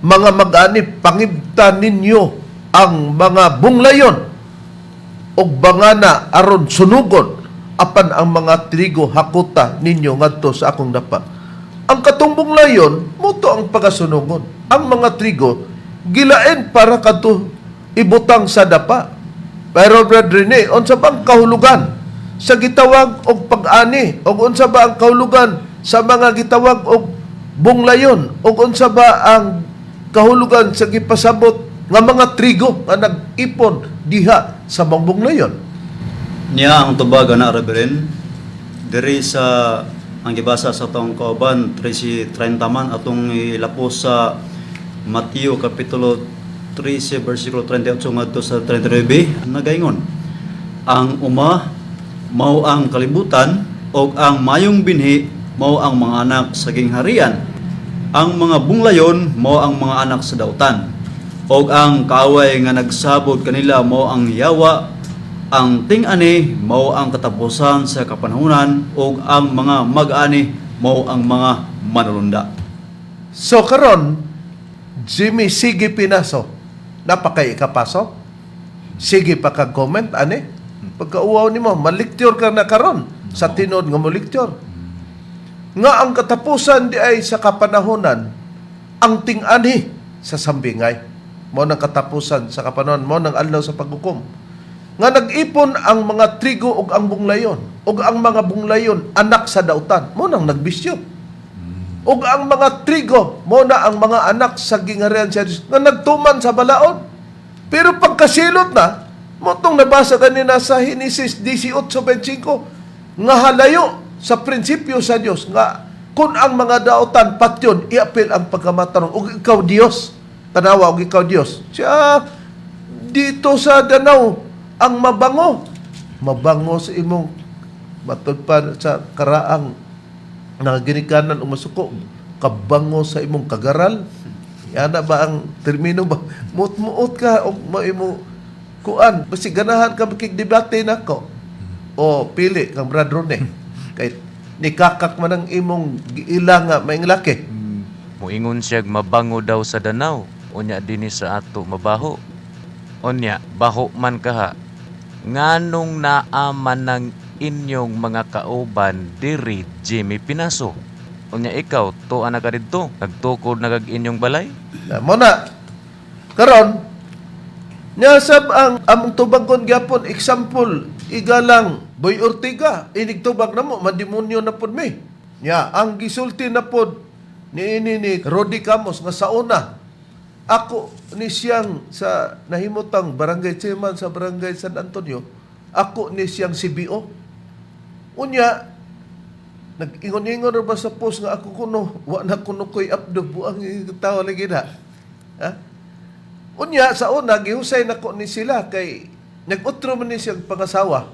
Speaker 1: mga mag-ani, pangibta ninyo ang mga bunglayon og bangana aron sunugon, apan ang mga trigo hakuta ninyo ngadto sa akong dapa. Ang katong bunglayon muto ang pagasunugon. Ang mga trigo gilain para kadto ibutang sa dapa. Pero Brad Rene, unsa bang kahulugan sa gitawag og pag-ani, og unsa ba ang kahulugan sa mga gitawag og bunglayon, og unsa ba ang kahulugan sa gipasabot nga mga trigo nga nag-ipon diha sa mga bunglayon?
Speaker 3: Niya ang tubag ana, Reverend, diri sa ang gibasa sa atong kauban 13:30 man atong ilapos sa Mateo kapitulo 13 versikulo 38 ngadto sa 39, nagaingon: "Ang uma mao ang kalibutan ug ang mayong binhi mao ang mga anak sa gingharian. Ang mga bunglayon mao ang mga anak sa dautan ug ang kaaway nga nagsabod kanila mao ang yawa. Ang ting-ani mao ang katapusan sa kapanahunan ug ang mga mag-ani mao ang mga manulunda."
Speaker 1: So karon, Jimmy, sige pinaso. Napakay ikapaso. Sige pa kag comment ani. Pagkauwaw nimo, malikture ka na karon sa tinuod nga mo lecture. Nga ang katapusan di ay sa kapanahonan, ang ting-ani sa sambingay. Mo nang katapusan sa kapanahon, mo nang aldaw sa paghukom. Nga nag-ipon ang mga trigo ug ang bunglayon, ug ang mga bunglayon anak sa dautan, mo nang nagbisyo. Ug ang mga trigo, mo na ang mga anak sa gingharian sa Dios nga nagtuman sa balaod. Pero pagkasilot na, mo tong nabasa kanina sa Henesis 18:25 nga halayo sa prinsipyo sa Dios nga kung ang mga dautan patyon, iapil ang pagkamatarong ug ikaw Dios. Tanawa, ug ikaw Dios. Siya dito sa Danao ang mabango. Mabango sa imong matod pa sa karaang nagaginikanan o masuko, kabango sa imong kagaral. Yana ba ang termino ba? Muot-muot ka o maimo kuan. Basi ganahan ka makigdebate nako. O pili kang Brad Rone. Kay ni kakak man ang imong giila nga maing laki.
Speaker 5: Muingon siyag mabango daw sa Danao, unya dinhi sa ato mabaho. Unya, baho man kaha. Nganong naa man ng inyong mga kauban diri, Jimmy Pinaso? Unya ikaw, tuwa na ka didto, nagtukod na kag inyong balay?
Speaker 1: Na, mo na. Karon, nya sab ang among tubagon gyapon example igalang Boy Ortiga, inig tubag namo mademonyo na pod mi. Nya ang gisulti na pod niini ni Rodi Camos nga sa una ako ni siyang sa nahimutang barangay chairman sa barangay San Antonio, ako ni siyang CBO. Unya nag-ingon-ingon ra ba sa post nga ako kuno wa na kuno koy abdo, buang tawo lagi na. Ha? Unya sa una gihusay nako ni sila kay nag-utro man ni siyang pangasawa.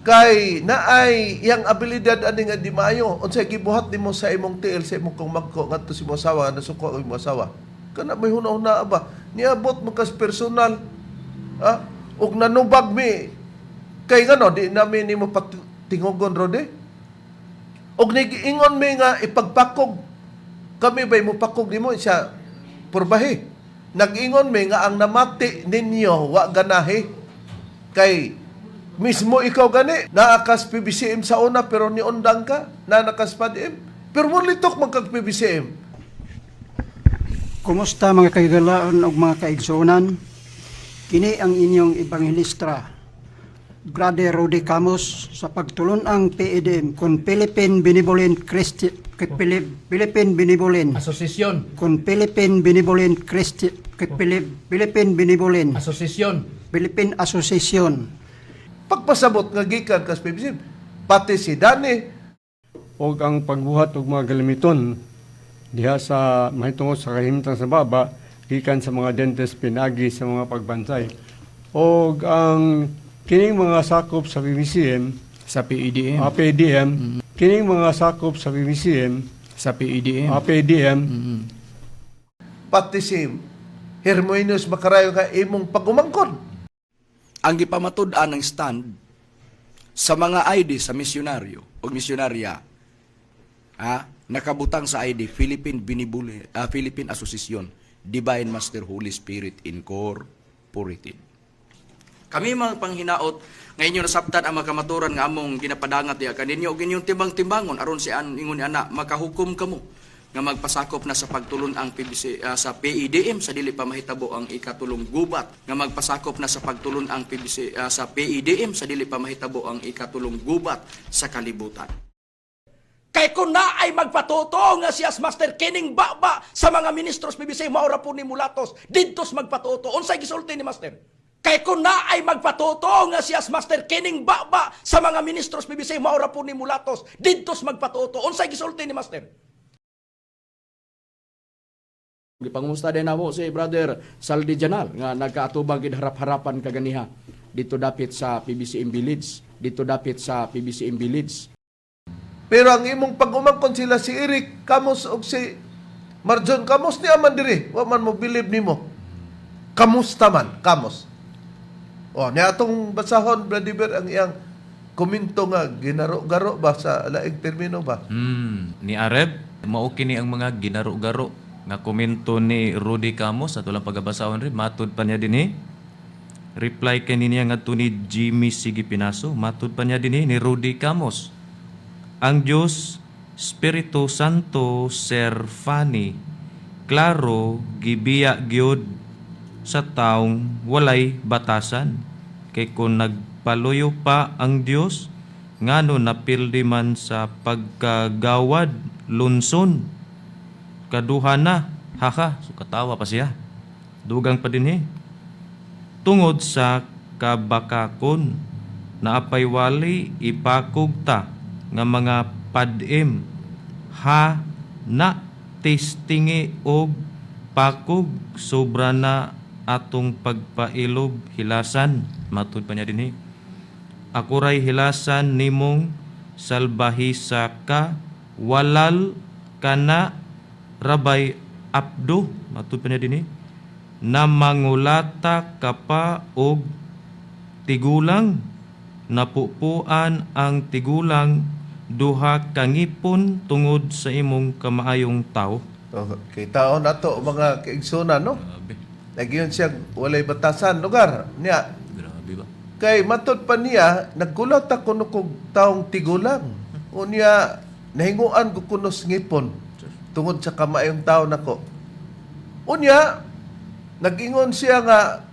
Speaker 1: Kay naay iyang abilidad ani nga di maayo. Unsay gibuhat nimo sa imong tiil, sa imong kung ngadto sa imong asawa nga nasuko ang imong asawa? Kana may huna-huna ba? Niabot mo kas personal. Ha? Ug nanubag mi. Kay ngano di nami nimo patingogon, Rode? Og nigiingon mi nga ipagpakog. Kami ba'y mupakog nimo siya purbahi? Nag-ingon mi nga ang namati ninyo wa ganahi. Kay mismo ikaw gani, naakas PBCM sa una pero niundang ka, na nakas PADM. Pero mo litok man kag PBCM.
Speaker 8: Kumusta mga kahigalaan ug mga kaigsuonan? Kini ang inyong ebanghelista, Brother Rudy Camus, sa pagtulon-ang PEDM kun Philippine Benevolent Christi Philippine Benevolent
Speaker 9: Association.
Speaker 8: kun Philippine Benevolent Christi Philippine Benevolent
Speaker 9: Association.
Speaker 8: Philippine Association.
Speaker 1: Pagpasabot nga gikan kas PBCM, pati si Danny,
Speaker 10: Og ang pagbuhat og mga galamiton diha sa mahitungod sa kahimtang sa baba gikan sa mga dentist pinagi sa mga pagbansay og ang Kining mga sakop sa PBCM,
Speaker 9: Sa PEDM.
Speaker 10: PDM, kining mga sakop sa PBCM,
Speaker 9: Sa PEDM.
Speaker 10: PDM,
Speaker 1: Pati si Hermoinus Macarayo nga imong pagumangkon.
Speaker 11: Ang gipamatud-an ng stand sa mga ID sa misyonaryo o misyonarya, ha, nakabutang sa ID Philippine Binibuli, Philippine Association Divine Master Holy Spirit Incorporated. Kami mga panghinaot nga inyo nasabtan ang makamaturan nga among ginapadangat diha kaninyo ug inyong timbang-timbangon aron si an ingon ni ana makahukom kamo nga magpasakop na sa pagtulon ang PBC, sa PEDM sa dili pa mahitabo ang ikatulong gubat, nga magpasakop na sa pagtulon ang PBC, sa PEDM sa dili pa mahitabo ang ikatulong gubat sa kalibutan. Kay kung na ay magpatuto nga siya Master kining baba sa mga ministros PBC, maura po ni Mulatos didtos magpatuto. Unsay gisulti ni Master? Kay kung na ay magpatuto nga siya Master kining baba sa mga ministros PBC, maura po ni Mulatos didtos magpatuto. Unsay gisulti ni Master? Gipangumusta din namo si Brother Saldi Janal nga nagkaatubang gid harap-harapan kaganiha dito dapit sa PBCM Village, dito dapit sa PBCM Village.
Speaker 1: Pero ang imong pagumangkon sila si Eric Camus og si Marjon Camus niya man diri, wa man mo believe nimo. Kamusta man, Camus. O, niya atong basahon, Vladimir, ang iyang komento nga ginaro-garo ba sa laing termino ba?
Speaker 4: Ni Areb, mao kini ang mga ginaro-garo nga komento ni Rudy Camus sa tulang pagabasahon rin matud pa niya dinhi. Reply kay niya ngadto ni Jimmy Sige Pinaso, matud pa niya dinhi ni Rudy Camus. Ang Dios Espiritu Santo Sir Fanny, klaro gibiya gyud sa taong walay batasan, kay kung nagpaluyo pa ang Dios, ngano napildi man sa pagkagawad lunson kaduha na, haka. So katawa pa siya, dugang pa dinhi tungod sa kabakakon naapay wali ipakog ta nga mga padim ha na testingi og pakog, sobra na atong pagpailob hilasan. Matud pa niya dinhi, ako ray hilasan nimong salbahisa ka, walal kana rabay abdo. Matud pa niya dinhi, na mangulata ka pa og tigulang, napupuan ang tigulang duha kangipon tungod sa imong kamaayong tao.
Speaker 1: Okay, tao na to mga kaigsunan, no?
Speaker 4: Grabe.
Speaker 1: Nagyun siya walay batasan lugar niya.
Speaker 4: Grabe ba?
Speaker 1: Kay matod pa niya, naggulat ako no kog taong tigulang. Unya, nahinguan ko kunos ngipon tungod sa kamaayong tao nako. Unya, nag-ingon siya nga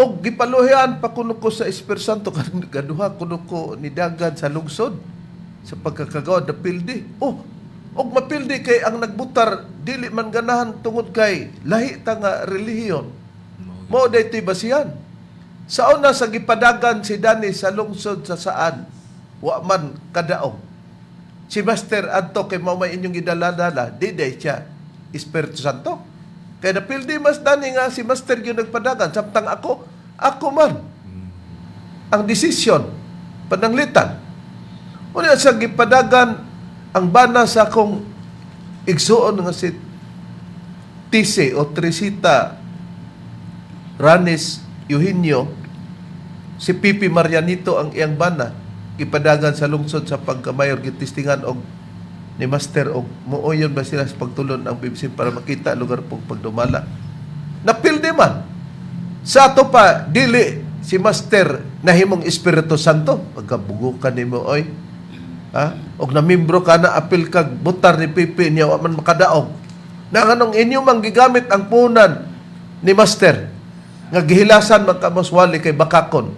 Speaker 1: og gipaluhian pa kuno ko sa Espiritu Santo kaduha kuno ko nidagan sa lungsod sa pagkakagawa napildi. Oh, og mapildi kay ang nagbutar dili man ganahan tungod kay lahi ta nga relihiyon. Mao daytoy basihan. Sa una sa gipadagan si Danny sa lungsod sa saan, wa man kadaog. Si Master adto kay mao may inyong gidala-dala, di day siya Espiritu Santo. Kay napildi mas Danny nga si Master gyud nagpadagan samtang ako, ako man ang desisyon pananglitan. Unya sa gipadagan ang bana sa akong igsuon nga si Tise o Tresita Ranes Eugenio, si Pipi Marianito ang iyang bana, gipadagan sa lungsod sa pagkamayor, gitistingan og ni Master og mooyon ba sila sa pagtulon ang BBC para makita lugar pong pagdumala. Napildi man. Sa ato pa, dili si Master nahimong Espiritu Santo. Pagkabugo ka nimo oy. Ha? Og namimbro ka na apil kag butar ni Pipi niya wa man makadaog. Na nganong inyo mang gigamit ang punan ni Master nga gihilasan man kamos wali kay bakakon.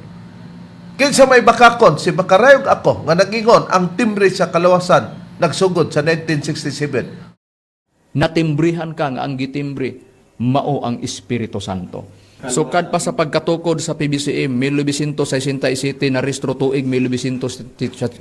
Speaker 1: Kinsa may bakakon? Si Bakarayog ako nga nagingon ang timbre sa kalawasan nagsugod sa 1967.
Speaker 6: Natimbrihan ka nga ang gitimbre mao ang Espiritu Santo. Sukad pa sa pagkatukod sa PBCM 1967, narehistro tuig 1971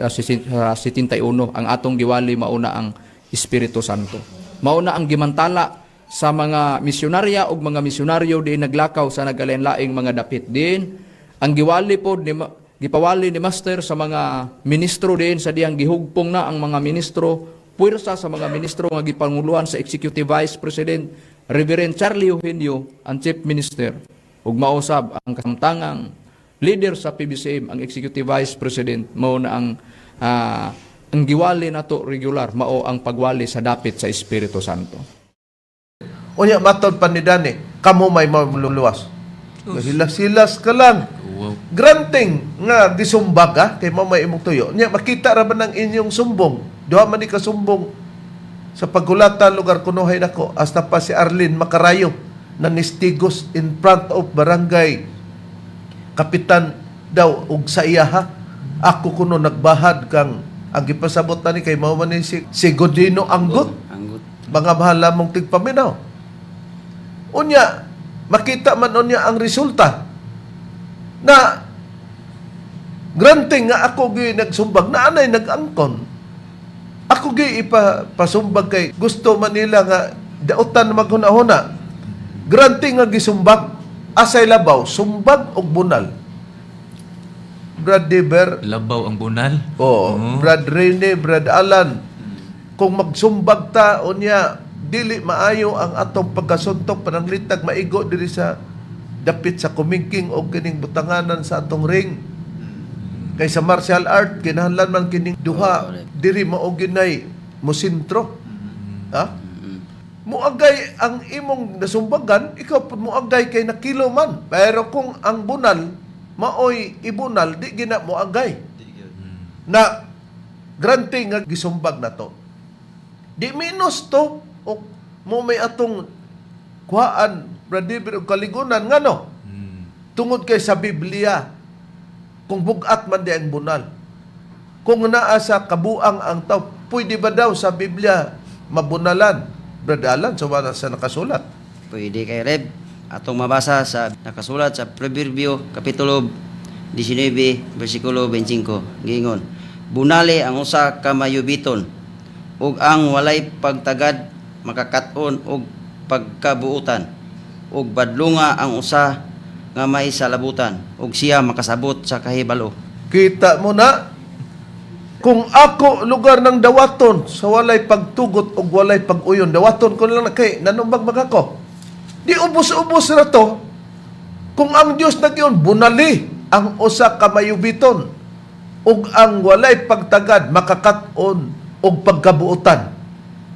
Speaker 6: ang atong giwali, mauna ang Espiritu Santo. Mauna ang gimantala sa mga misyonarya ug mga misyonaryo diin naglakaw sa nagalain-laing mga dapit din Ang giwali pod ni gipawali ni Master sa mga ministro din sa diyang gihugpong na ang mga ministro, puwersa sa mga ministro nga gipanguluhan sa Executive Vice President Reverend Charlie Eugenio, ang Chief Minister, ug mausab ang kasamtangang leader sa PBCM, ang Executive Vice President. Mao na ang ang giwali nato regular, mao ang pagwali sa dapit sa Espiritu Santo.
Speaker 1: Unya matod pa ni Dani, kamo may mamluluwas. Hilas-hilas ka lang.
Speaker 4: Wow.
Speaker 1: Granting nga gisumbag ka kay mao may imong tuyo. Nya makita ra ba ng inyong sumbong? Duha man ni kasumbong sa paggulatan lugar kunuhay nako hasta pa si Arlene Makarayo na nistigos in front of barangay kapitan daw og sa iya ha. Ako kuno nagbahad kang ang gipasabot na ni kay mao man ni si Godino Anggot,
Speaker 2: Anggot.
Speaker 1: mga mahal lamong tigpaminaw. Unya, makita man unya ang resulta na granting nga ako gi nagsumbag na anay nag-angkon. Ako gi ipapasumbag kay gusto man nila nga dautan maghuna-huna. Granting nga gisumbag, asay labaw, sumbag og bunal. Brad Deber,
Speaker 4: Labaw ang bunal.
Speaker 1: Oo, Brad Rene, Brad Alan. Kung magsumbag ta unya dili maayo ang atong pagkasuntok, pananglitag maigo diri sa dapit sa kumingking og kining butanganan sa atong ring. Kay sa martial art kinahanglan man kining duha diri mao ginay mosentro. Ha? Muagay ang imong nasumbagan, ikaw pud muagay kay nakilo man. Pero kung ang bunal maoy ibunal, di gina muagay na granting nga gisumbag na to. Di minus to o mo may atong kuhaan, brother, og kaligunan ngano tungod kay sa Biblia kung bugat man di ang bunal. Kung naa sa kabuang ang tao, pwede ba daw sa Biblia mabunalan? Brother Alan, so wala sa nakasulat.
Speaker 2: Pwede kay Reb. Atong mabasa sa nakasulat sa Proverbio Kapitulo 19 versikulo 25. Giingon, bunali ang usa ka mayubiton ug ang walay pagtagad makakat-on og pagkabuutan, ug badlunga ang usa nga may salabutan ug siya makasabot sa kahibalo.
Speaker 1: Kita mo na, kung ako lugar ng dawaton sa walay pagtugot o walay pag-uyon, dawaton ko lang na kay nanumbag mag ako. Di ubos-ubos na to. Kung ang Dios nagyon bunali ang usa ka mayubiton ug ang walay pagtagad makakat-on og pagkabuotan.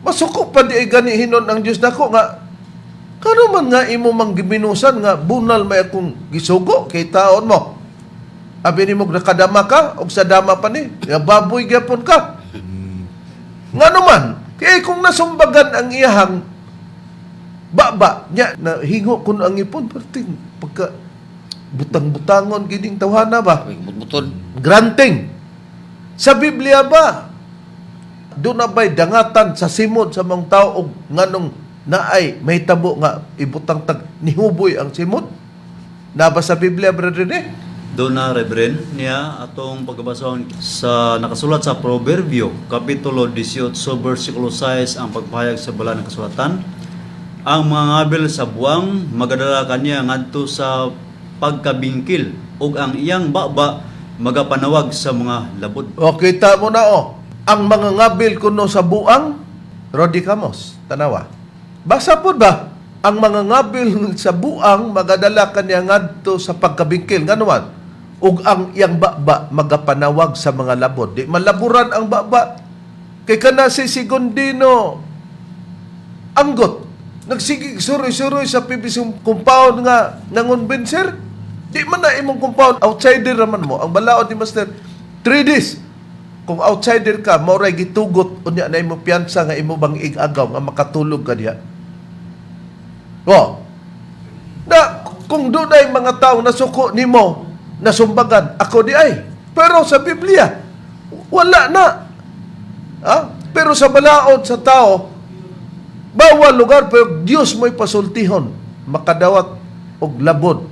Speaker 1: Masuko pa di ay gani hinon ang Dios nako nga kano man nga imo mang giminusan nga bunal may akong gisugo kay taon mo. Abi nimo nakadama ka og sa dama pa ni, nga baboy gyapon ka. Ngano man, kay kung nasumbagan ang iyahang baba nya na hingo kun ang ipon perting pagka butang-butangon gining tawhana ba?
Speaker 2: Butbuton.
Speaker 1: Granting. Sa Biblia ba? Doon na ba'y dangatan sa simod sa mga tao og nganong naay may tabo nga ibutang tag nihuboy ang simod? Naba sa Biblia, Brother Rene?
Speaker 3: Doon na, Reverend, niya atong pagbasahon sa nakasulat sa Proverbio, Kapitulo 18, versikulo 6, ang pagpahayag sa bala ng kasulatan. Ang mga ngabil sa buwang magadala kaniya ngadto sa pagkabingkil ug ang iyang baba magapanawag sa mga labod.
Speaker 1: O, kita mo na o. Ang mga ngabil kuno sa buang, Rodi Camos, tanawa. Basa po ba? Ang mga ngabil sa buang magadala kaniya ngadto sa pagkabingkil. Nganuan? Ug ang iyang baba magapanawag sa mga labod. Di malaburan ang baba. Kay kana si Segundino Anggot. Nagsige suroy-suroy sa PBC compound nga nangonbinser. Di man na imong compound, outsider raman mo. Ang balaod ni Master, 3 days. Kung outsider ka, mao ray gitugot unya na imo piyansa nga imo bang igagaw nga makatulog ka diha. Oh. Na kung dunay mga tao nasuko nimo, nasumbagan, ako di ay. Pero sa Biblia, wala na. Ha? Pero sa balaod sa tao, bawal lugar pero Dios mo'y pasultihon makadawat og labod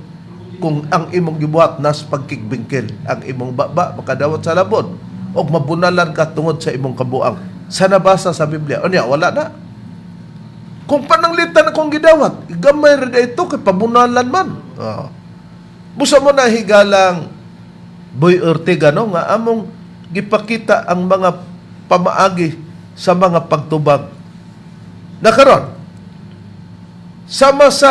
Speaker 1: kung ang imong gibuhat nas pagkigbingkil ang imong baba makadawat sa labod og mabunalan ka tungod sa imong kabuang. Sa nabasa sa Biblia, unya wala na. Kung pananglitan akong gidawat, gamay ra ito kay pabunalan man. Oh. Busa mo na, higalang Boy Ortega, no, nga among gipakita ang mga pamaagi sa mga pagtubag. Na karon, sama sa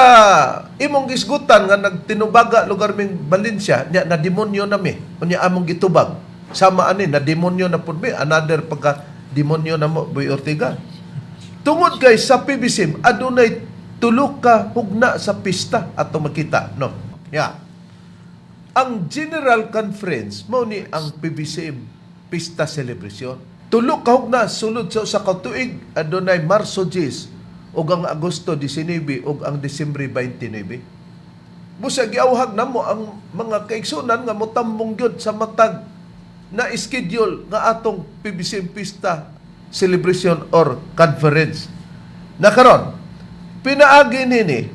Speaker 1: imong gisgutan nga nagtinubaga lugar ming Valencia nya na demonyo na mi, unya among gitubag. Sama ani na demonyo na pud mi, another pagka demonyo na mo, Boy Ortega. Tungod kay sa PBSM adunay tulo ka hugna sa pista ato makita, no? Ya. Ang General Conference mao ni ang PBCM Pista Celebration. Tulo ka hugna sulod sa usa ka tuig, adunay Marso 10 ug ang Agosto 19 ug ang Disyembre 29. Busa giawhag namo ang mga kaigsunan nga motambong gyud sa matag na schedule nga atong PBCM Pista Celebration or Conference. Na karon, pinaagi nini,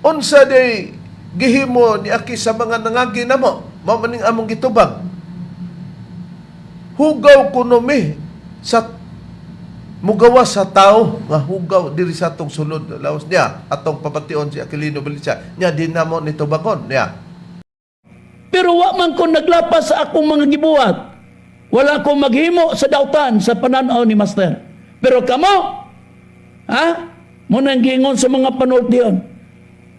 Speaker 1: unsa day gihimo ni Aki sa mga nangagi namo, mao maning among gitubag. Hugaw kuno mi sa mugawa sa tao nga hugaw diri sa atong sulod lawas niya atong pabation si Aquilino Valencia niya di namo ni tubagon niya.
Speaker 12: Pero wa man ko naglapas sa akong mga gibuhat. Wala ko maghimo sa dautan sa pananaw ni Master. Pero kamo, ha? Mo nang giingon sa mga panultiyon.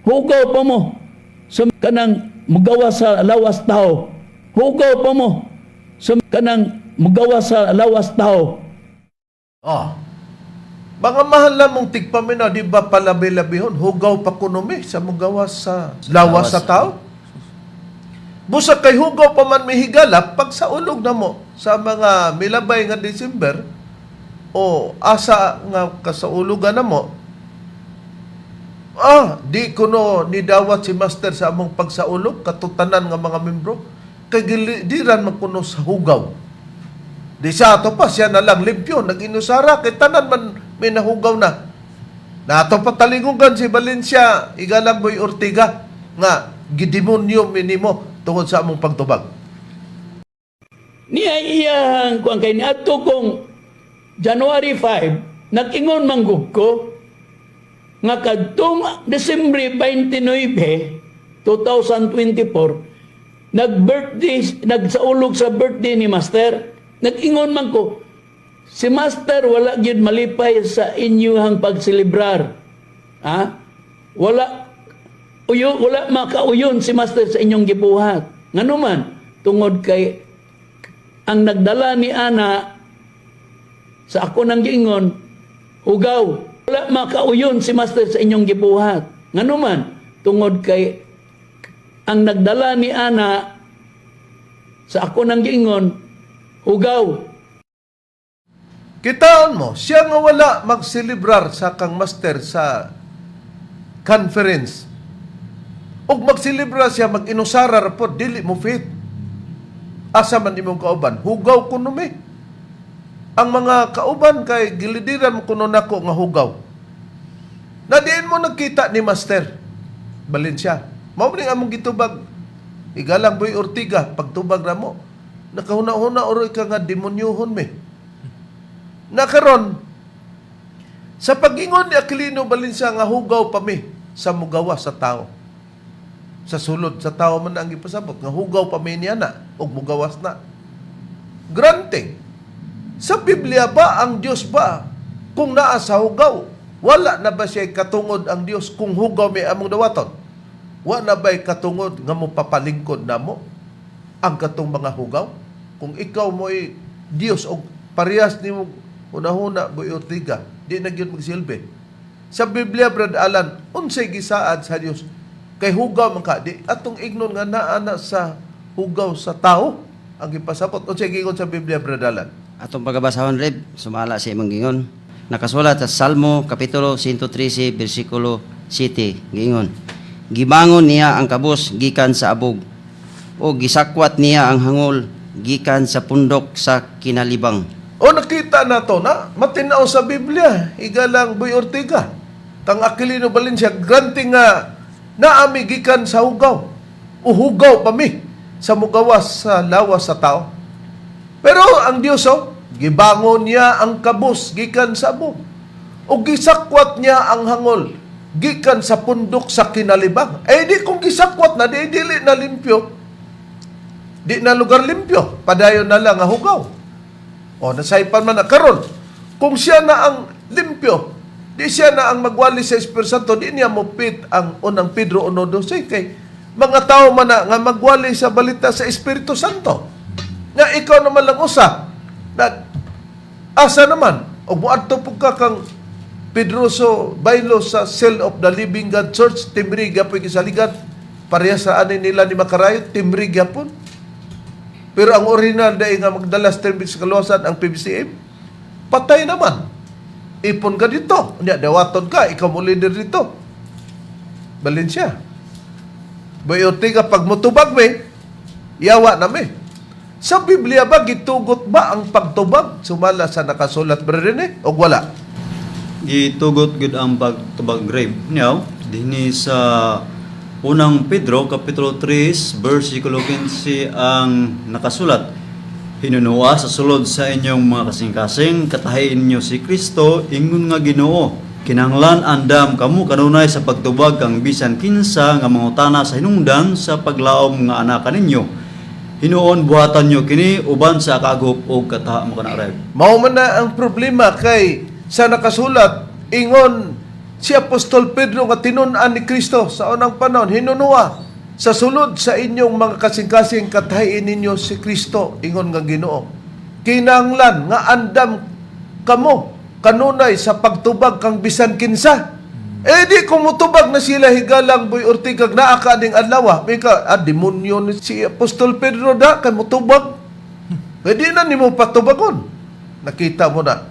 Speaker 12: Hugaw pa mo sa kanang mugawa sa lawas tao. Hugaw pa mo sa kanang mugawa sa lawas tao.
Speaker 1: Oh. Mga mahal lamong tigpaminaw, di ba palabi-labihon, hugaw pa kuno mi sa mugawa sa lawas sa tao? Busa kay hugaw pa man mihigala, pag sa ulog na mo sa mga milabay nga December, o asa nga kasaulugan na mo, di kuno ni dawat si Master sa among pagsaulog, katutanan nga mga membro, kay diran man kuno sa hugaw. Di sa ato pa, siya na lang limpyo, nag-inusara, kay tanan man may nahugaw na. Nato pataligugan si Valencia, igalang Boy Ortega, nga gidemonyo minimo tungod sa among pagtubag.
Speaker 12: Niya iyang kuan kay niadto kong January 5, nag-ingon manggug ko nga kadtong Desembre 29, 2024, nag-birthday, nagsaulog sa birthday ni Master. Nag-ingon man ko, si Master wala gyud malipay sa inyuhang pagselebrar. Ha? Wala uyo, wala makauyon si Master sa inyong gibuhat. Nganuman, tungod kay ang nagdala ni ana sa ako nang giingon, hugaw. Wala makauyon si Master sa inyong gibuhat. Nganuman, tungod kay ang nagdala ni ana sa ako nang giingon, hugaw.
Speaker 1: Kitaan mo, siya nga wala magselebrar sa kang Master sa conference. Ug magselebrar siya, mag-inusara ra pod, dili mo fit. Asa man imong kauban, hugaw kuno mi. Ang mga kauban kay gilidiran mo kuno nako nga hugaw. Na diin mo nagkita ni Master Valencia. Mao man among gitubag, igalang Boy Ortiga, pagtubag na mo. Nakahuna-huna oroy ka nga demonyohon mi. Nakaron, sa pag-ingon ni Aquilino Valencia nga hugaw pa mi sa mugawa sa tao. Sa sulod sa tao man ang gipasabot nga hugaw pa mi niya na ug mugawas na. Granting, sa Biblia ba ang Dios ba kung naa sa hugaw, wala na ba siya katungod ang Dios kung hugaw may among dawaton? Wa na ba'y katungod nga mo papalingkod namo ang katong mga hugaw? Kung ikaw mo'y Dios og parehas nimo hunahuna, Boy Ortiga, di na gyud magsilbi. Sa Biblia, Brad Alan, unsay gisaad sa Dios? Kay hugaw man ka, di atong ignon nga naa na sa hugaw sa tao ang gipasabot. Unsay giingon sa Biblia, Brad Alan?
Speaker 2: Atong pagabasahon, Reb, sumala sa imong gingon. Nakasulat sa Salmo kapitulo 113 bersikulo 7 giingon. Gibangon niya ang kabus gikan sa abog o gisakwat niya ang hangol gikan sa pundok sa kinalibang.
Speaker 1: O nakita na to na matinaw sa Biblia, igalang Boy Ortega. Kang Aquilino Valencia, granting nga naami gikan sa hugaw. Uhugaw pa mi sa mugawas sa lawas sa tao. Pero ang Dios, oh, gibangon niya ang kabus gikan sa abog. O gisakwat niya ang hangol Gikan sa pundok sa kinalibang. Eh di kung gisakwat na, di dili na limpyo. Di na lugar limpyo. Padayon na lang nga hugaw. O, nasaypan man na. Karon, kung siya na ang limpyo, di siya na ang magwali sa Espiritu Santo, di niya mopit ang unang Pedro 1:12 kay mga tao man na nga magwali sa balita sa Espiritu Santo. Nga ikaw naman lang usa na asa naman og moadto pud ka kang Pedroso Baylo sa Cell of the Living God Church, Timri gyapon gisaligan. Pareha sa ani nila ni Makarayot, Timri gyapon. Pero ang original dai nga magdala sa Timri sa kaluwasan ang PBCM, patay naman. Ipon ka dito. Unya, dawaton ka, ikaw mo leader dito. Valencia. Boy Ortega, pag mutubag me, yawa na me. Sa Biblia ba, gitugot ba ang pagtubag? Sumala sa nakasulat, Brother Rene, o wala?
Speaker 3: Gitugot gud ang pagtubag, Rev. Now, dinhi sa unang Pedro kapitulo 3 versikulo 15 ang nakasulat. Hinunua sa sulod sa inyong mga kasing-kasing, katahiin ninyo si Kristo, ingon nga Ginoo. Kinahanglan andam kamo kanunay sa pagtubag kang bisan kinsa nga mangutana sa hinungdan sa paglaom nga anak ninyo. Hinuon buhatan nyo kini uban sa kagop o kataha mo kana, Rev.
Speaker 1: Mao man na ang problema kay sa nakasulat, ingon si Apostol Pedro nga tinun-an ni Kristo sa unang panahon, hinunua sa sulod sa inyong mga kasing-kasing katahiin ninyo si Kristo, ingon nga Ginoo. Kinahanglan nga andam kamo kanunay sa pagtubag kang bisan kinsa. Eh di kung mutubag na sila, higalang Boy Ortiga, naa ka ning adlaw, may ka ah, demonyo ni si Apostol Pedro da kay mutubag. Eh di na nimo patubagon. Nakita mo na.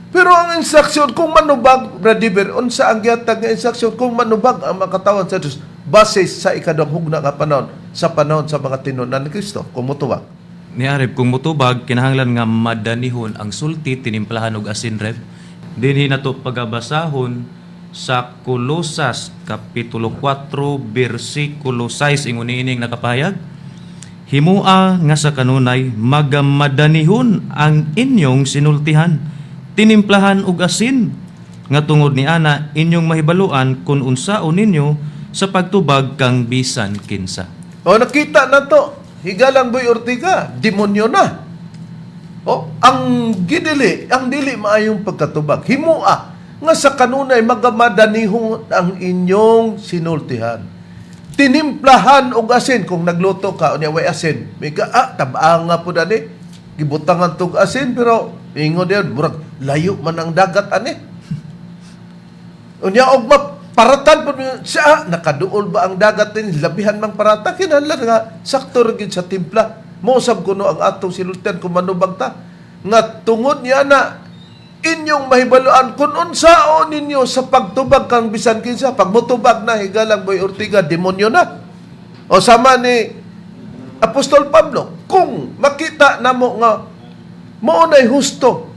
Speaker 1: Pero ang instruction kung manubag, Brother, unsa ang gihatag nga instruction kung manubag ang makatawan sa Dios base sa ikaduhang hugna nga panahon, sa panahon sa mga tinunan ni Kristo, kung mutubag?
Speaker 4: Ni Arep, kung mutubag, kinahanglan nga madanihon ang sulti, tinimplahan og asin, Rev. Dinhi nato pagabasahon sa Kolosas kapitulo 4 bersikulo 6, ingon niining nakapahayag: Himua nga sa kanunay magamadanihon ang inyong sinultihan, tinimplahan og asin, nga tungod ni ana inyong mahibaluan kung unsaon ninyo sa pagtubag kang bisan kinsa.
Speaker 1: O nakita na to, higalang Boy Ortiga, demonyo na. O, ang gidili, ang dili maayong pagkatubag. Himua nga sa kanunay magamadanihon ang inyong sinultihan. Tinimplahan og asin. Kung nagluto ka, unya way asin. May ka, ah, tabanga po dani. Gibutangan tog asin, pero ingon diyan, murag layo man ang dagat ani. Unya og paratan po siya, ah, nakaduol ba ang dagat din labihan mang parata, kinahanglan nga sakto ra gyud sa timpla. Mousab kuno ang atong sinultian kung manubag ta nga tungod niya na inyong mahibaluan kung unsaon ninyo sa pagtubag kang bisan kinsa. Pag mutubag na, higalang Boy Ortiga, demonyo na. O sama ni Apostol Pablo, kung makita namo nga mao nay husto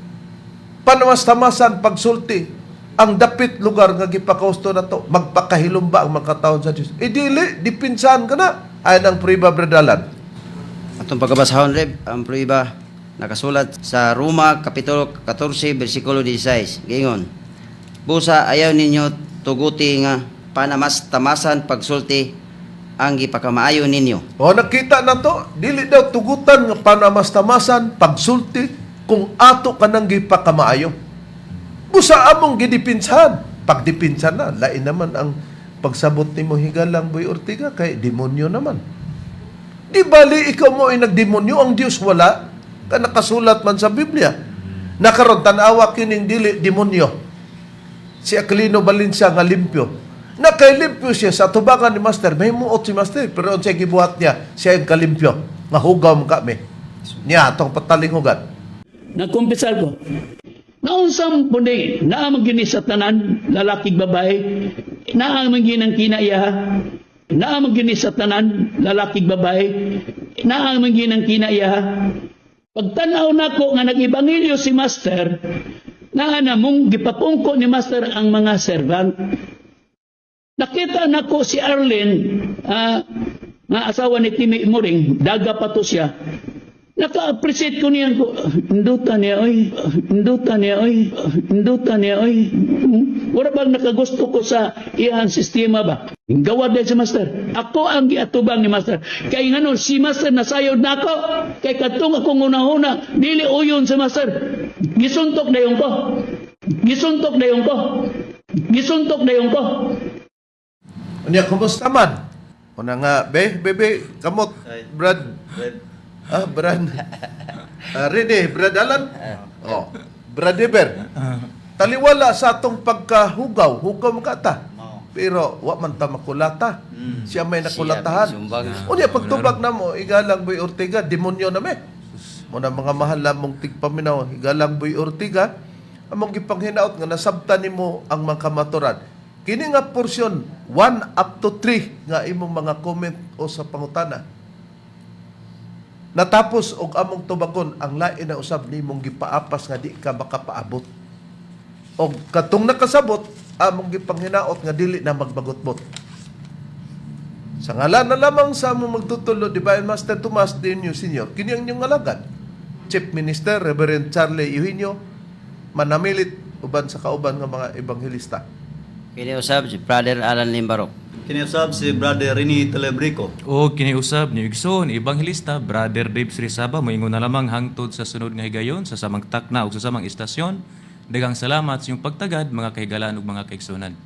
Speaker 1: panamastamasan pagsulti ang dapit lugar nga gipakahusto na to, magpakahilom ba ang makatawon sa Dios? E dili, dipinsahan ka na ay ang priba, Bradalan.
Speaker 2: Atong pagkabasahon, Reb, ang pruiba nakasulat sa Roma Kapitulo 14, versikulo 16. Giingon, busa ayaw ninyo tuguti nga panamas tamasan pagsulti ang gipakamaayo ninyo.
Speaker 1: O nakita na to, dili daw tugutan nga panamastamasan pagsulti kung ato ka nang gipakamaayo. Busa among gidipinsahan. Pagdipinsan na, lain naman ang pagsabot nimo, higalang Boy Ortiga, kay demonyo naman. Di bali ikaw mo ay nagdemonyo, ang Diyos wala. Ka nakasulat man sa Biblia. Nakaron tanawa kining dili demonyo. Si Aquilino Valencia nga limpyo. Na kay limpyo siya sa tubangan ni Master, may muot si Master, pero unsay gibuhat niya, siya ang kalimpyo. Nga hugaw mo kami. Niya atong patalinghugan.
Speaker 12: Nagkumpisal ko. Naunsam pundi, naa man gini sa tanan, lalaki babae, naa man gini ang kinaiya, naa man gini sa tanan, lalaki babae, naa man gini ang kinaiya. Pagtanaw nako nga nag-ebanghelyo si Master, naa na mong gipapungko ni Master ang mga servant. Nakita nako si Arlene, nga asawa ni Timmy Muring, daga pa to siya. Naka-appreciate ko niya ko. Induta niya oy, induta niya oy, induta niya oy. Wala bang nakagusto ko sa iyang sistema ba? Gawad din si Master. Ako ang giatubang ni Master. Kay ngano si Master nasayod na ako. Kay katong akong una-una, dili uyon si Master. Gisuntok dayon ko. Gisuntok dayon ko. Gisuntok dayon ko.
Speaker 1: Unya, kumusta man? Una nga, be, bebe, kamot, Brad. Ah, Brad. Ah, Rene, Brad Alan. Oh, Brad Eber. Taliwala sa atong pagkahugaw, hugaw makata. Pero wa man ta makulata. Siya may nakulatahan.
Speaker 2: Siya may sumbag.
Speaker 1: Unya pagtubag namo, igalang Boy Ortega, demonyo na me. Muna mga mahal lamong tigpaminaw, igalang Boy Ortega, among gipanghinaot nga nasabtan nimo ang mga kamaturan. Kini nga porsyon 1 up to 3 nga imong mga comment o sa pangutana. Natapos og among tubagon ang lain na usab nimong gipaapas nga di ka makapaabot. Og katong nakasabot among gipanghinaot nga dili na magbagotbot. Sa ngalan na lamang sa among magtutulo, Divine Master Tomas de New Senior, kini ang inyong alagad. Chief Minister Reverend Charlie Eugenio, manamilit uban sa kauban nga mga ebanghelista.
Speaker 2: Kini usab si Brother Alan Limbarok.
Speaker 3: Kini usab si Brother Rene Telebrico.
Speaker 4: O kiniusab ni igsoon ebanghelista Brother Dave Srisaba, moingon na lamang hangtod sa sunod nga higayon sa samang takna ug sa samang istasyon. Daghang salamat sa inyong pagtagad, mga kahigalaan ug mga kaigsunan.